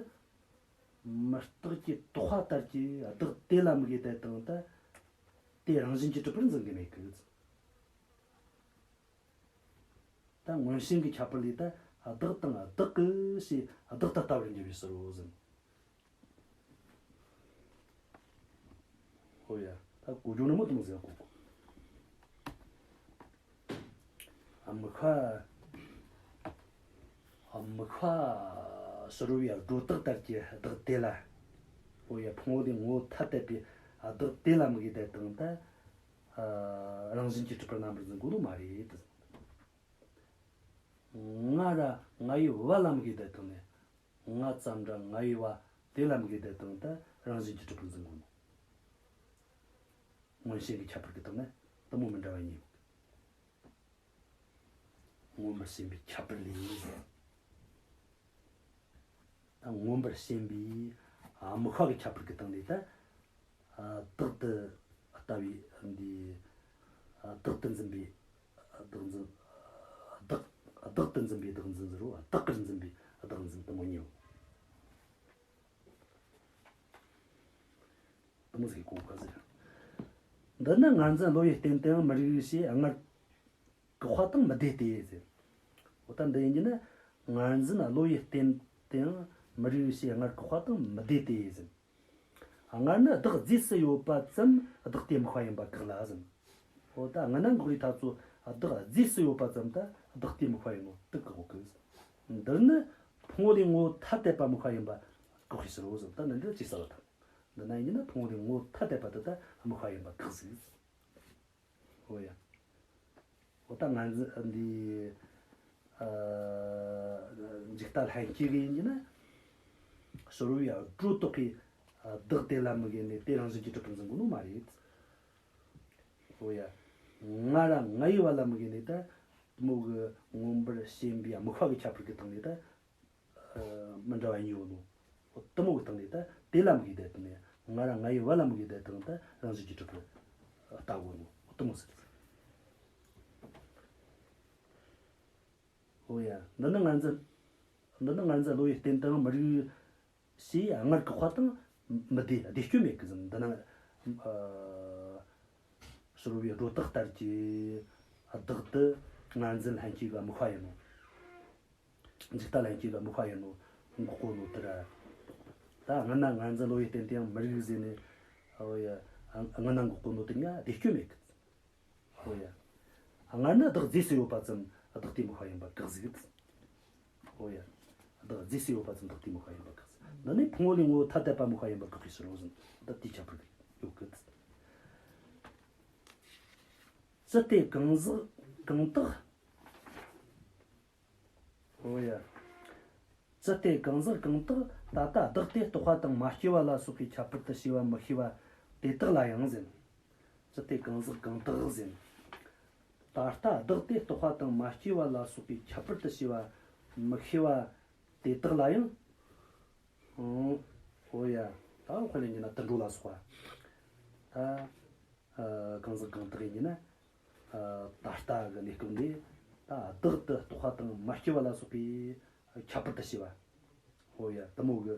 མུ་སྟེགས་ཀྱིས་བཏགས་པ་ལྟར་གྱི་བདག་དེ་ལ་དམིགས་ཡེ་བསྡད་དང་། ད་དེ་རང་བཞིན་གྱིས་གྲུབ་པར་འཛིན་གི་མེད་གི། ད་མངོན་ཞེན་གྱི་ཁྱད་པར་ལས་ད་བདག་དང་བདག་གི་ཞེས་བདག་ཏུ་ལྟ་བར་འགྱུར་བའི་ཕྱིར་རོ་ཟེར། ཧོ་ཡ། ད་གོ་རྒྱུ་ནི་མོ་དེ་མོ་ཟེར་གོ་གོ། ཨ། དམིགས་པ། ཨ། དམིགས་པ་ཕྱི་རོལ་པའི་སྒྲོ་བཏགས་ལྟར་གྱི་བདག་དེ་ལ། ཧོ་ཡ། ཕུང་པོ་ལས་ངོ་བོ་ཐ་དད་པའི་བདག་དེ་ལ་དམིགས་ཡེ་བསྡད་དང་། ད་ཨ། རང་བཞིན་གྱིས་གྲུབ་པར་རྣམ་པར་འཛིན་གོ་ནོ་མ་རེད། ང་ར་ང་ཡི་བ་ལ་དམིགས་ཡེ་བསྡད་དང་ནི། ང་ཙམ་ར་ང་ཡི་བ་དེ་ལ་དམིགས་ཡེ་བསྡད་དང་། ད་རང་བཞིན་གྱིས་གྲུབ་པར་འཛིན་གོ་ནོ། མངོན་ཞེན་གྱི་ཁྱད་པར་གྱི་སྟེང་ནས་དེ་མོ་མི་འདྲ་བ་གཉིས་ཡོད། མངོན་པར་ཞེན་པའི་ཁྱད་པར་ལས། ད་མངོན་པར་ཞེན་པའི་དམིགས་པ་གི་ཁྱད་པར་གྱི་སྟེང་ནས་ད། ཨ། བདག་ཏུ་ལྟ་བའི་འདི། ཨ། བདག་ཏུ་འཛིན་པའི་བདག་འཛིན། བདག་བདག་ཏུ་འཛིན་པའི་བདག་འཛིན་ཟེར་རོ། བདག་གིར་འཛིན་པའི་བདག་འཛིན་དེ་མོ་གཉིས་ཡོད། དེ་མོ་ཟིག་གོ་ག་ཟེར། འདི་ནི་ངར་འཛིན་བློ་ཡི་རྟེན་དུའང་མི་རིགས་ཞེས་སྔར་བཀག་པ་དང་མི་ཟློས་ཏེ་ཟེར། འོ་ད་འདི་ཡིན་གྱི་ན། ངར་འཛིན་བློ་ཡི་རྟེན་དུའང་མི་རིགས་ཞེས་སྔར་བཀག་པ་དང་མི་ཟློས་ཏེ་ཟེར། སྔར་ནི་བདག་རྫས་སུ་ཡོད་པ་ཙམ་བདག་སྟེ་དམིགས་པ་ཡིན་པ་བཀག་ལ་ཟེར། འོ་ད་སྔ་ན་འགོག་རིགས་ཐ་ཚོ་བདག་རྫས་སུ་ཡོད་པ་ཙམ་ད་བདག་སྟེ་དམིགས་པ་ཡིན་ནོ་དེ་བཀག་གོ་གི། འདིར་ནི་ཕུང་པོ་ལས་ངོ་བོ་ཐ་དད་པ་དམིགས་པ་ཡིན་པ་བཀག་པའི་ཕྱིར་རོ་ཟེར། ད་ནི་འདི་ཅིག་གསལ་བ་དང་། འདི་ན་ཡིན་ན་ཕུང་པོ་ལས་ངོ་བོ་ཐ་དད་པ་དེ་ད་དམིགས་པ་ཡིན་པ་བཀག་ཟིག། ཨོ་ཡ། ཨོ་ད་ང་ཚོ་འདི། ཨ། འཇིག་ལྟ་ལྷན་སྐྱེས་ཀྱི་ཡིན་གྱི་ན། ཕྱི་རོལ་པའི་སྒྲོ་བཏགས་པའི་བདག་དེ་ལ་དམིགས་ནས་དེ་རང་བཞིན་གྱིས་གྲུབ་པར་འཛིན་གོ་ནོ་མ་རེད། ཨོ་ཡ། ང་ར་ང་ཡི་བ་ལ་དམིགས་ནས་ད་མོ་གི་མངོན་པར་ཞེན་པའི་དམིགས་པ་གི་ཁྱད་པར་གྱི་སྟེང་ནས་ད། ཨ། མི་འདྲ་བ་གཉིས་ཡོད་ནོ། འོ་དེ་མོ་གི་སྟེང་ནས་ད་དེ་ལ་དམིགས་ཏེ་དེ་ནས་ང་ར་ང་ཡི་བ་ལ་དམིགས་ཏེ་དེ་ད་རང་བཞིན་གྱིས་གྲུབ་པར་ལྟ་གོ་ནོ། འོ་དེ་མོ་ཟེར། འོ་ཡ། འདི་ནི་ངར་འཛིན། འདི་ནི་ངར་འཛིན་བློ་ཡི་རྟེན་དུའང་མི་རིགས་ཞེས། སྔར་བཀག་པ་དང་མི་ཟློས། ཟློས་སྐྱོན་མེད་གི་ཟེར། འདི་ན་ཨ་ཕྱི་རོལ་པའི་སྒྲོ་བཏགས་ལྟར་གྱི་བདག་དེ་ངར་འཛིན་ལྷན་སྐྱེས་ཀྱི་དམིགས་པ་ཡིན་ནོ། འཇིག་ལྟ་ལྷན་སྐྱེས་ཀྱི་དམིགས་པ་ཡིན་ནོ་འགོག་གོ་ནོ་དེ་ར། ད་སྔ་ན་ངར་འཛིན་བློ་ཡི་རྟེན་དུའང་མི་རིགས་ཟེར་ནས། འོ་ཡ། སྔ་ན་འགོག་གོ་ནོ་དེ་ཡང་ཟློས་སྐྱོན་མེད་གི། འོ་ཡ། སྔར་ནི་བདག་རྫས་སུ་ཡོད་པ་ཙམ་བདག་དེའི་དམིགས་པ་ཡིན་པ་དགག་ཟིག། འོ་ཡ། བདག་རྫས་སུ་ཡོད་པ་ཙམ་བདག་དེའི་དམིགས་པ་ཡིན་པ་དགག་ཟིག། འདི་ནི་ཕུང་པོ་ལས་ངོ་བོ་ཐ་དད་པ་དམིགས་པ་ཡིན་པ་དགག་པའི་ཕྱིར་རོ་ཟེར། ད་དེའི་ཁྱད་པར་ཡོད་གི། ཅི་སྟེ་གང་ཟག་གང་དག་འོ་ཡ། ཅི་སྟེ་གང་ཟག་གང་དག་ད་ལྟ་བདག་དེ་རྟག་པ་དང་མ་སྐྱེས་པ་ལ་སོགས་པའི་ཁྱད་པར་དུ་བྱས་པ་མི་ཤེས་པ་དེ་དག་ལ་ཡང་ཟེར། ཅི་སྟེ་གང་ཟག་གང་དག་ཟེར། ད་ལྟ་བདག་དེ་རྟག་པ་དང་མ་སྐྱེས་པ་ལ་སོགས་པའི་ཁྱད་པར་དུ་བྱས་པ་མི་ཤེས་པ་དེ་དག་ལ་ཡང་། འོ་ཡ། ད་དཔེ་ལེན་རྒྱུ་ན་དུད་འགྲོ་ལ་སོགས་པ། ད་ཨ་གང་ཟག་གང་དག་ཡིན་རྒྱུ་ན། ཨ་ད་ལྟ་གི་གནས་སྐབས་འདི་ད་བདག་ཏུ་རྟག་པ་དང་མ་སྐྱེས་པ་ལ་སོགས་པའི་ཁྱད་པར་དུ་བྱས་པ། འོ་ཡ། དེ་མོ་གི་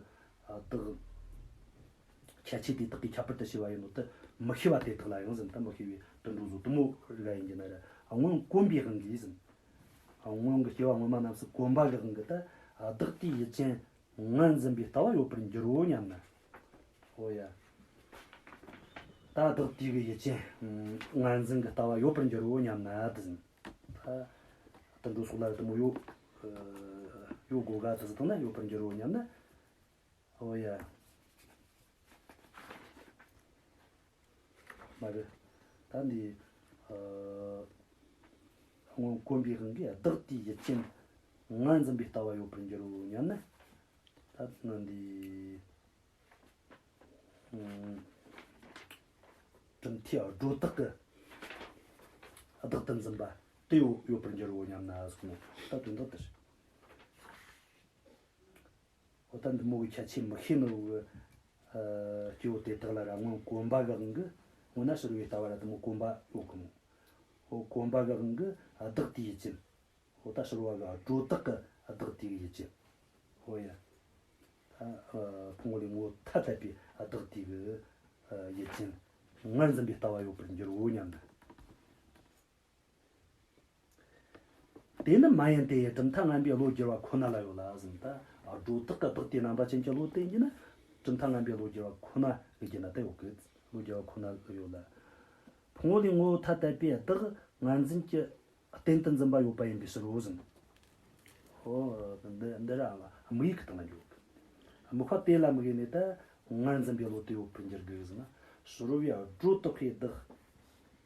ཨ་བདག་ཁྱད་ཆོས་དེ་དག་གི་ཁྱད་པར་དུ་བྱས་པ་ཡིན་ནོ་དེ་མི་ཤེས་པ་དེ་དག་ལ་ཡང་ཟེར། ད་མི་ཤེས་པའི་དུད་འགྲོ་ཚོ་དེ་མོ་རིགས་ཡིན་རྒྱུ་ན་ར། ཨ་སྔོན་གོམས་པའི་དབང་གིས་ཟེར། ཨ་སྔོན་གྱི་སྐྱེ་བ་སྔོན་མ་རྣམས་སུ་གོམས་པ་གི་དབང་གིས་ད་ཨ་བདག་དེའི་ཡུལ་ཅན་ངར་འཛིན་པའི་ལྟ་བ་ཡོད་པར་འགྱུར་རོ་སྙམ་ན། འོ་ཡ། ད་བདག་དེའི་གི་ཡུལ་ཅན་ངར་འཛིན་གྱི་ལྟ་བ་ཡོད་པར་འགྱུར་རོ་སྙམ་ན་དེ་ཟེར། ད་དུད་འགྲོ་སོགས་ལ་དེ་མོ་ཡོད་ཡོད་དགོས་ག་དེ་ཟེར་བཏང་ན་ཡོད་པར་འགྱུར་རོ་སྙམ་ན། འོ་ཡ། མ་རེད། ད་འདི་ཨ་སྔོན་གོམས་པའི་དབང་གིས་བདག་དེའི་ཡུལ་ཅན་ངར་འཛིན་པའི་ལྟ་བ་ཡོད་པར་འགྱུར་རོ་སྙམ་ན། ད་ནི་འདི་ཨ་གྲུབ་མཐའི་སྒྲོ་བཏགས་ཀྱི་བདག་ཏུ་འཛིན་པ་དེ་ཡོད་ཡོད་པར་འགྱུར་རོ་སྙམ་ན་གསུངས་ནོ། ད་དོན་དག་དེ་རེད། འོ་ད་འདི་མོ་གི་ཁྱད་ཆོས་མི་ཤེས་ནོ་གི་ཨ་སྐྱེ་བོ་དེ་དག་ལ་ར་སྔོན་གོམས་པ་གི་དབང་གིས། སྔོན་ན་ཕྱི་རོལ་པའི་ལྟ་བ་ར་དེ་མོ་གོམས་པ་ཡོད་གི་མོ། འོ་གོམས་པ་གི་དབང་གིས་བདག་དེའི་ཡུལ་ཅན། འོ་ད་ཕྱི་རོལ་པ་གི་སྒྲོ་བཏགས་ཀྱི་བདག་དེའི་ཡུལ་ཅན། འོ་ཡ། ད་ཨ་ཕུང་པོ་ལས་ངོ་བོ་ཐ་དད་པའི་བདག་དེའི་གི་ཨ་ཡུལ་ཅན་ངར་འཛིན་པའི་ལྟ་བ་ཡོད་པར་འགྱུར་རོ་སྙམ་ན། དེ་ནི་མ་ཡིན་ཏེ། གྲུབ་མཐའ་ངན་པའི་བློ་བསྒྱུར་བ་ཁོ་ན་ལ་ཡོད་ལ་ཟེར། ད་སྒྲོ་བཏགས་ཀྱི་བདག་དེ་རྣམ་པ་ཅན་གྱི་བློ་དེ་ཡིན་ན་གྲུབ་མཐའ་ངན་པའི་བློ་བསྒྱུར་བ་ཁོ་ན་གི་རྒྱུད་ན་ད་ཡོད་གི། བློ་བསྒྱུར་བ་ཁོ་ན་ལ་ཡོད་ལ། ཕུང་པོ་ལས་ངོ་བོ་ཐ་དད་པའི་བདག་ངར་འཛིན་གྱི་རྟེན་དུ་འཛིན་པ་ཡོད་པ་ཡིན་པའི་ཕྱིར་རོ་ཟེར། ཨོ། འདི་འདི་ར་དམིགས་ཡུལ་གྱི་སྟེང་ན་འཇོག་གི། དམིགས་པ་དེ་ལ་དམིགས་ནས་ད་ངར་འཛིན་པའི་བློ་དེ་ཡོད་པར་འགྱུར་དགོས་ཟེར་ན། ཕྱི་རོལ་པའི་སྒྲོ་བཏགས་པའི་བདག་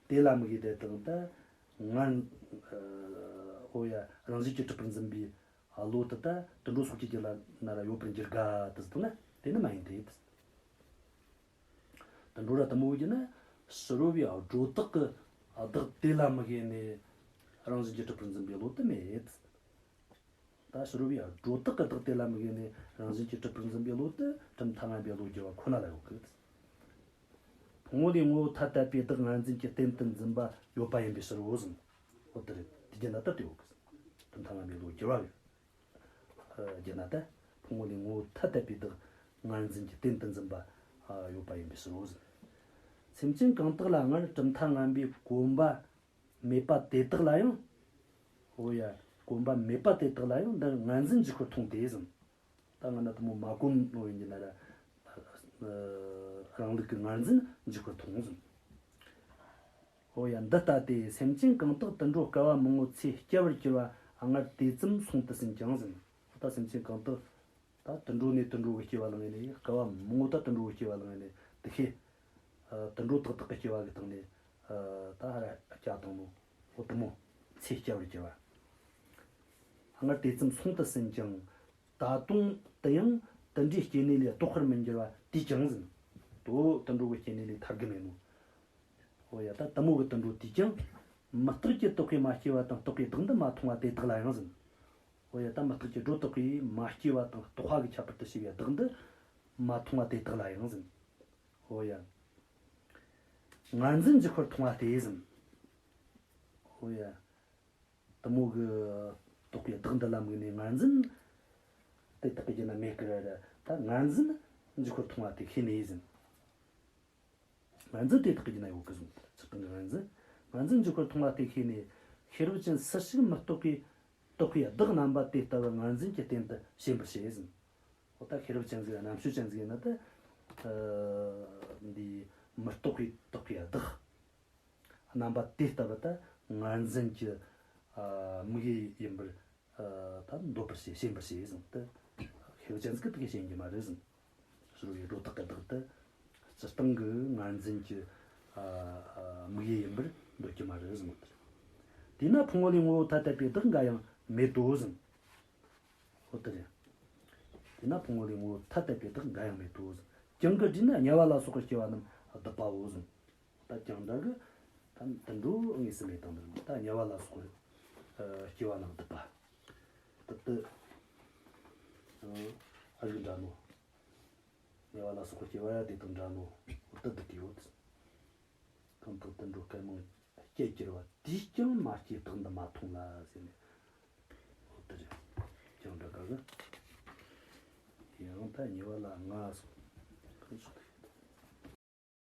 དེ་ལ་དམིགས་ཏེ་དང་ད་ངར་ཨོ་ཡ་རང་བཞིན་གྱིས་གྲུབ་པར་འཛིན་པའི་བློ་དེ་ད་དུད་འགྲོ་སོགས་ཀྱི་རྒྱུད་ལ་ན་ར་ཡོད་པར་འགྱུར་ག་དེ་ཟེར་ན། དེ་ནི་མ་ཡིན་ཏེ། དུད་འགྲོ་ར་དེ་མོ་ཡིན་ན་ཕྱི་རོལ་པའི་སྒྲོ་བཏགས་ཀྱི་བདག་དེ་ལ་དམིགས་ནས་རང་བཞིན་གྱིས་གྲུབ་པར་འཛིན་པའི་བློ་དེ་མེད། ད་ཕྱི་རོལ་པའི་སྒྲོ་བཏགས་ཀྱི་བདག་དེ་ལ་དམིགས་ནས་རང་བཞིན་གྱིས་གྲུབ་པར་འཛིན་པའི་བློ་དེ་གྲུབ་མཐའ་ངན་པའི་བློ་བསྒྱུར་བ་ཁོ་ན་ལ་ཡོད་གི། ཕུང་པོ་ལས་ངོ་བོ་ཐ་དད་པའི་བདག་ངར་འཛིན་གྱི་རྟེན་དུ་འཛིན་པ་ཡོད་པ་ཡིན་པའི་ཕྱིར་རོ་ཟེར། འོ་དེ་རེད། དེ་རྒྱུད་ན་ད་དེ་ཡོད་གི། གྲུབ་མཐའ་ངན་པའི་བློ་བསྒྱུར་བ་གི་རྒྱུད་ན་ད་ཕུང་པོ་ལས་ངོ་བོ་ཐ་དད་པའི་བདག་ངར་འཛིན་གྱི་རྟེན་དུ་འཛིན་པ་ཡོད་པ་ཡིན་པའི་ཕྱིར་རོ་ཟེར། སེམས་ཅན་གང་དག་ལ་སྔར་གྲུབ་མཐའ་ངན་པའི་གོམས་པ་མེད་པ་དེ་དག་ལ་ཡང་། འོ་ཡ། གོམས་པ་མེད་པ་དེ་དག་ལ་ཡང་འདི་ངར་འཛིན་འཇུག་པར་མཐོང་སྟེ་ཟེར། ད་སྔ་ན་དེ་མོ་མ་གོམས་ནོ་ཡིན་རྒྱུ་ན་ར། ཨ་རང་ལུགས་ཀྱི་ངར་འཛིན་འཇུག་པར་མཐོང་ཟེར། འོ་ཡ། འདི་ལྟ་སྟེ་སེམས་ཅན་གང་དག་དུད་འགྲོ་བསྐལ་པ་མང་པོའི་ཚེ་སྐྱེ་བར་གྱུར་པ་སྔར་དེ་ཙམ་སོང་དུ་ཟིན་ཀྱང་ཟེར། ད་སེམས་ཅན་གང་དག་ད་དུད་འགྲོ་ནས་དུད་འགྲོ་གི་སྐྱེ་བ་བླངས་ནས། བསྐལ་པ་མང་པོ་ད་དུད་འགྲོ་གི་སྐྱེ་བ་བླངས་ནས་དེ་ཤེས། ཨ་དུད་འགྲོ་དག་དག་གི་སྐྱེ་བ་གི་སྟེང་ནས་ཨ་ད་ཧ་ར་སྐྱེ་བ་བཏང་ནོ། འོ་དེ་མོ་ཚེ་སྐྱེ་བར་གྱུར་པ། སྔར་དེ་ཙམ་སོང་དུ་ཟིན་ཀྱང་། ད་དུང་དུ་ཡང་དུད་འགྲོའི་སྐྱེ་གནས་ལས་ལྡོག་པར་མི་འགྱུར་བ་དེས་ཀྱང་ཟེར། དོ་དུད་འགྲོ་གི་སྐྱེ་གནས་ལས་ཐར་གི་མེད་ནོ། འོ་ཡ། ད་དེ་མོ་གི་དུད་འགྲོ་དེས་ཀྱང་མུ་སྟེགས་ཀྱིས་བཏགས་པའི་མ་སྐྱེས་པ་དང་བཏགས་པའི་བདག་འདི་མ་མཐོང་བ་དེ་དག་ལ་ཡང་ཟེར། འོ་ཡ། ད་མུ་སྟེགས་ཀྱི་སྒྲོ་བཏགས་པའི་མ་སྐྱེས་པ་དང་བཏགས་པ་གི་ཁྱད་པར་དུ་བྱས་པའི་བདག་འདི་མ་མཐོང་བ་དེ་དག་ལ་ཡང་ཟེར། འོ་ཡ། ངར་འཛིན་འཇུག་པར་མཐོང་བ་སྟེ་ཟེར། འོ་ཡ། དེ་མོ་གི་བཏགས་པའི་བདག་འདི་ལ་དམིགས་ནས་ངར་འཛིན་ དེ་དག་གི་རྒྱུད་ན་མེད་ཀི་ར་ར། ད་ངར་འཛིན་འཇུག་པར་མཐོང་བ་དེ་ཤེས་ནས་ཟེར། ངར་འཛིན་དེ་དག་གི་རྒྱུད་ན་ཡོད་གི་ཟེར། སྤྱིར་བཏང་གི་ངར་འཛིན། ངར་འཛིན་འཇུག་པར་མཐོང་བ་དེ་ཤེས་ནས། ཤེས་རབ་ཅན་སུ་ཞིག་མི་རྟོག་པའི་རྟོག་པའི་བདག་རྣམ་པ་དེ་ལྟ་བུ་ངར་འཛིན་གྱི་རྟེན་དུ་ཞེན་པར་བྱེད་ཟེར། འོ་ད་ཤེས་རབ་ཅན་ཟིག་རྣམ་དཔྱོད་ཅན་ཟིག་ཡིན་ན་ད། ཨ། འདི་མི་རྟོག་པའི་རྟོག་པའི་བདག་རྣམ་པ་དེ་ལྟ་བུ་ད་ངར་འཛིན་གྱི། ཨ། དམིགས་ཡུལ་ཡིན་པར། ཨ། ད་འདོད་པར་བྱེད། ཞེན་པར་བྱེད་ཟེར། ད་ཤེས་རབ་ཅན་ཟིག་གིས་དེ་གི་ཞེན་རྒྱུ་མ་རེད་ཟེར། ཕྱི་རོལ་པའི་སྒྲོ་བཏགས་ཀྱི་བདག་དེ་སྤྱིར་བཏང་གི་ངར་འཛིན་གྱི། ཨ། ཨ། དམིགས་ཡུལ་ཡིན་པར་འདོད་རྒྱུ་མ་རེད་ཟེར་ནོ་དེ་རེད། དེས་ན་ཕུང་པོ་ལས་ངོ་བོ་ཐ་དད་པའི་བདག་འགའ་ཡང་མེད་དོ་ཟེར། འོ་དེ་རེད། དེས་ན་ཕུང་པོ་ལས་ངོ་བོ་ཐ་དད་པའི་བདག་འགའ་ཡང་མེད་དོ་ཟེར། ཀྱང་གི་སྒྲས་ནི་དམྱལ་བ་ལ་སོགས་པར་སྐྱེ་བ་རྣམས་སྡུད་པའོ་ཟེར། ད་ཀྱང་འདྲ་གི། ད་དུད་འགྲོ་དངོས་སུ་མེད་དང་འདིར། ད་དམྱལ་བ་ལ་སོགས་པར། ཨ། སྐྱེ་བ་རྣམས་སྡུད་པ། ད་དེ། ཨ། རིགས་འདྲ་ནོ། དམྱལ་བ་ལ་སོགས་པར་སྐྱེ་བ་ཡ་དེ་དང་འདྲ་ནོ། འོ་ད་སྡུད་དེ་ཡོད། གང་དག་དུད་འགྲོ་སྐར་མང་སྐྱེ་གྱུར་པ། དེས་ཀྱང་མ་སྐྱེས་བདག་འདི་མ་མཐོང་ལ་ཟེར་ནས། འོ་དེ་རེད། ཀྱང་འདྲ་ག་གི། དེ་ཡང་ད་དམྱལ་བ་ལ་ང་སོགས།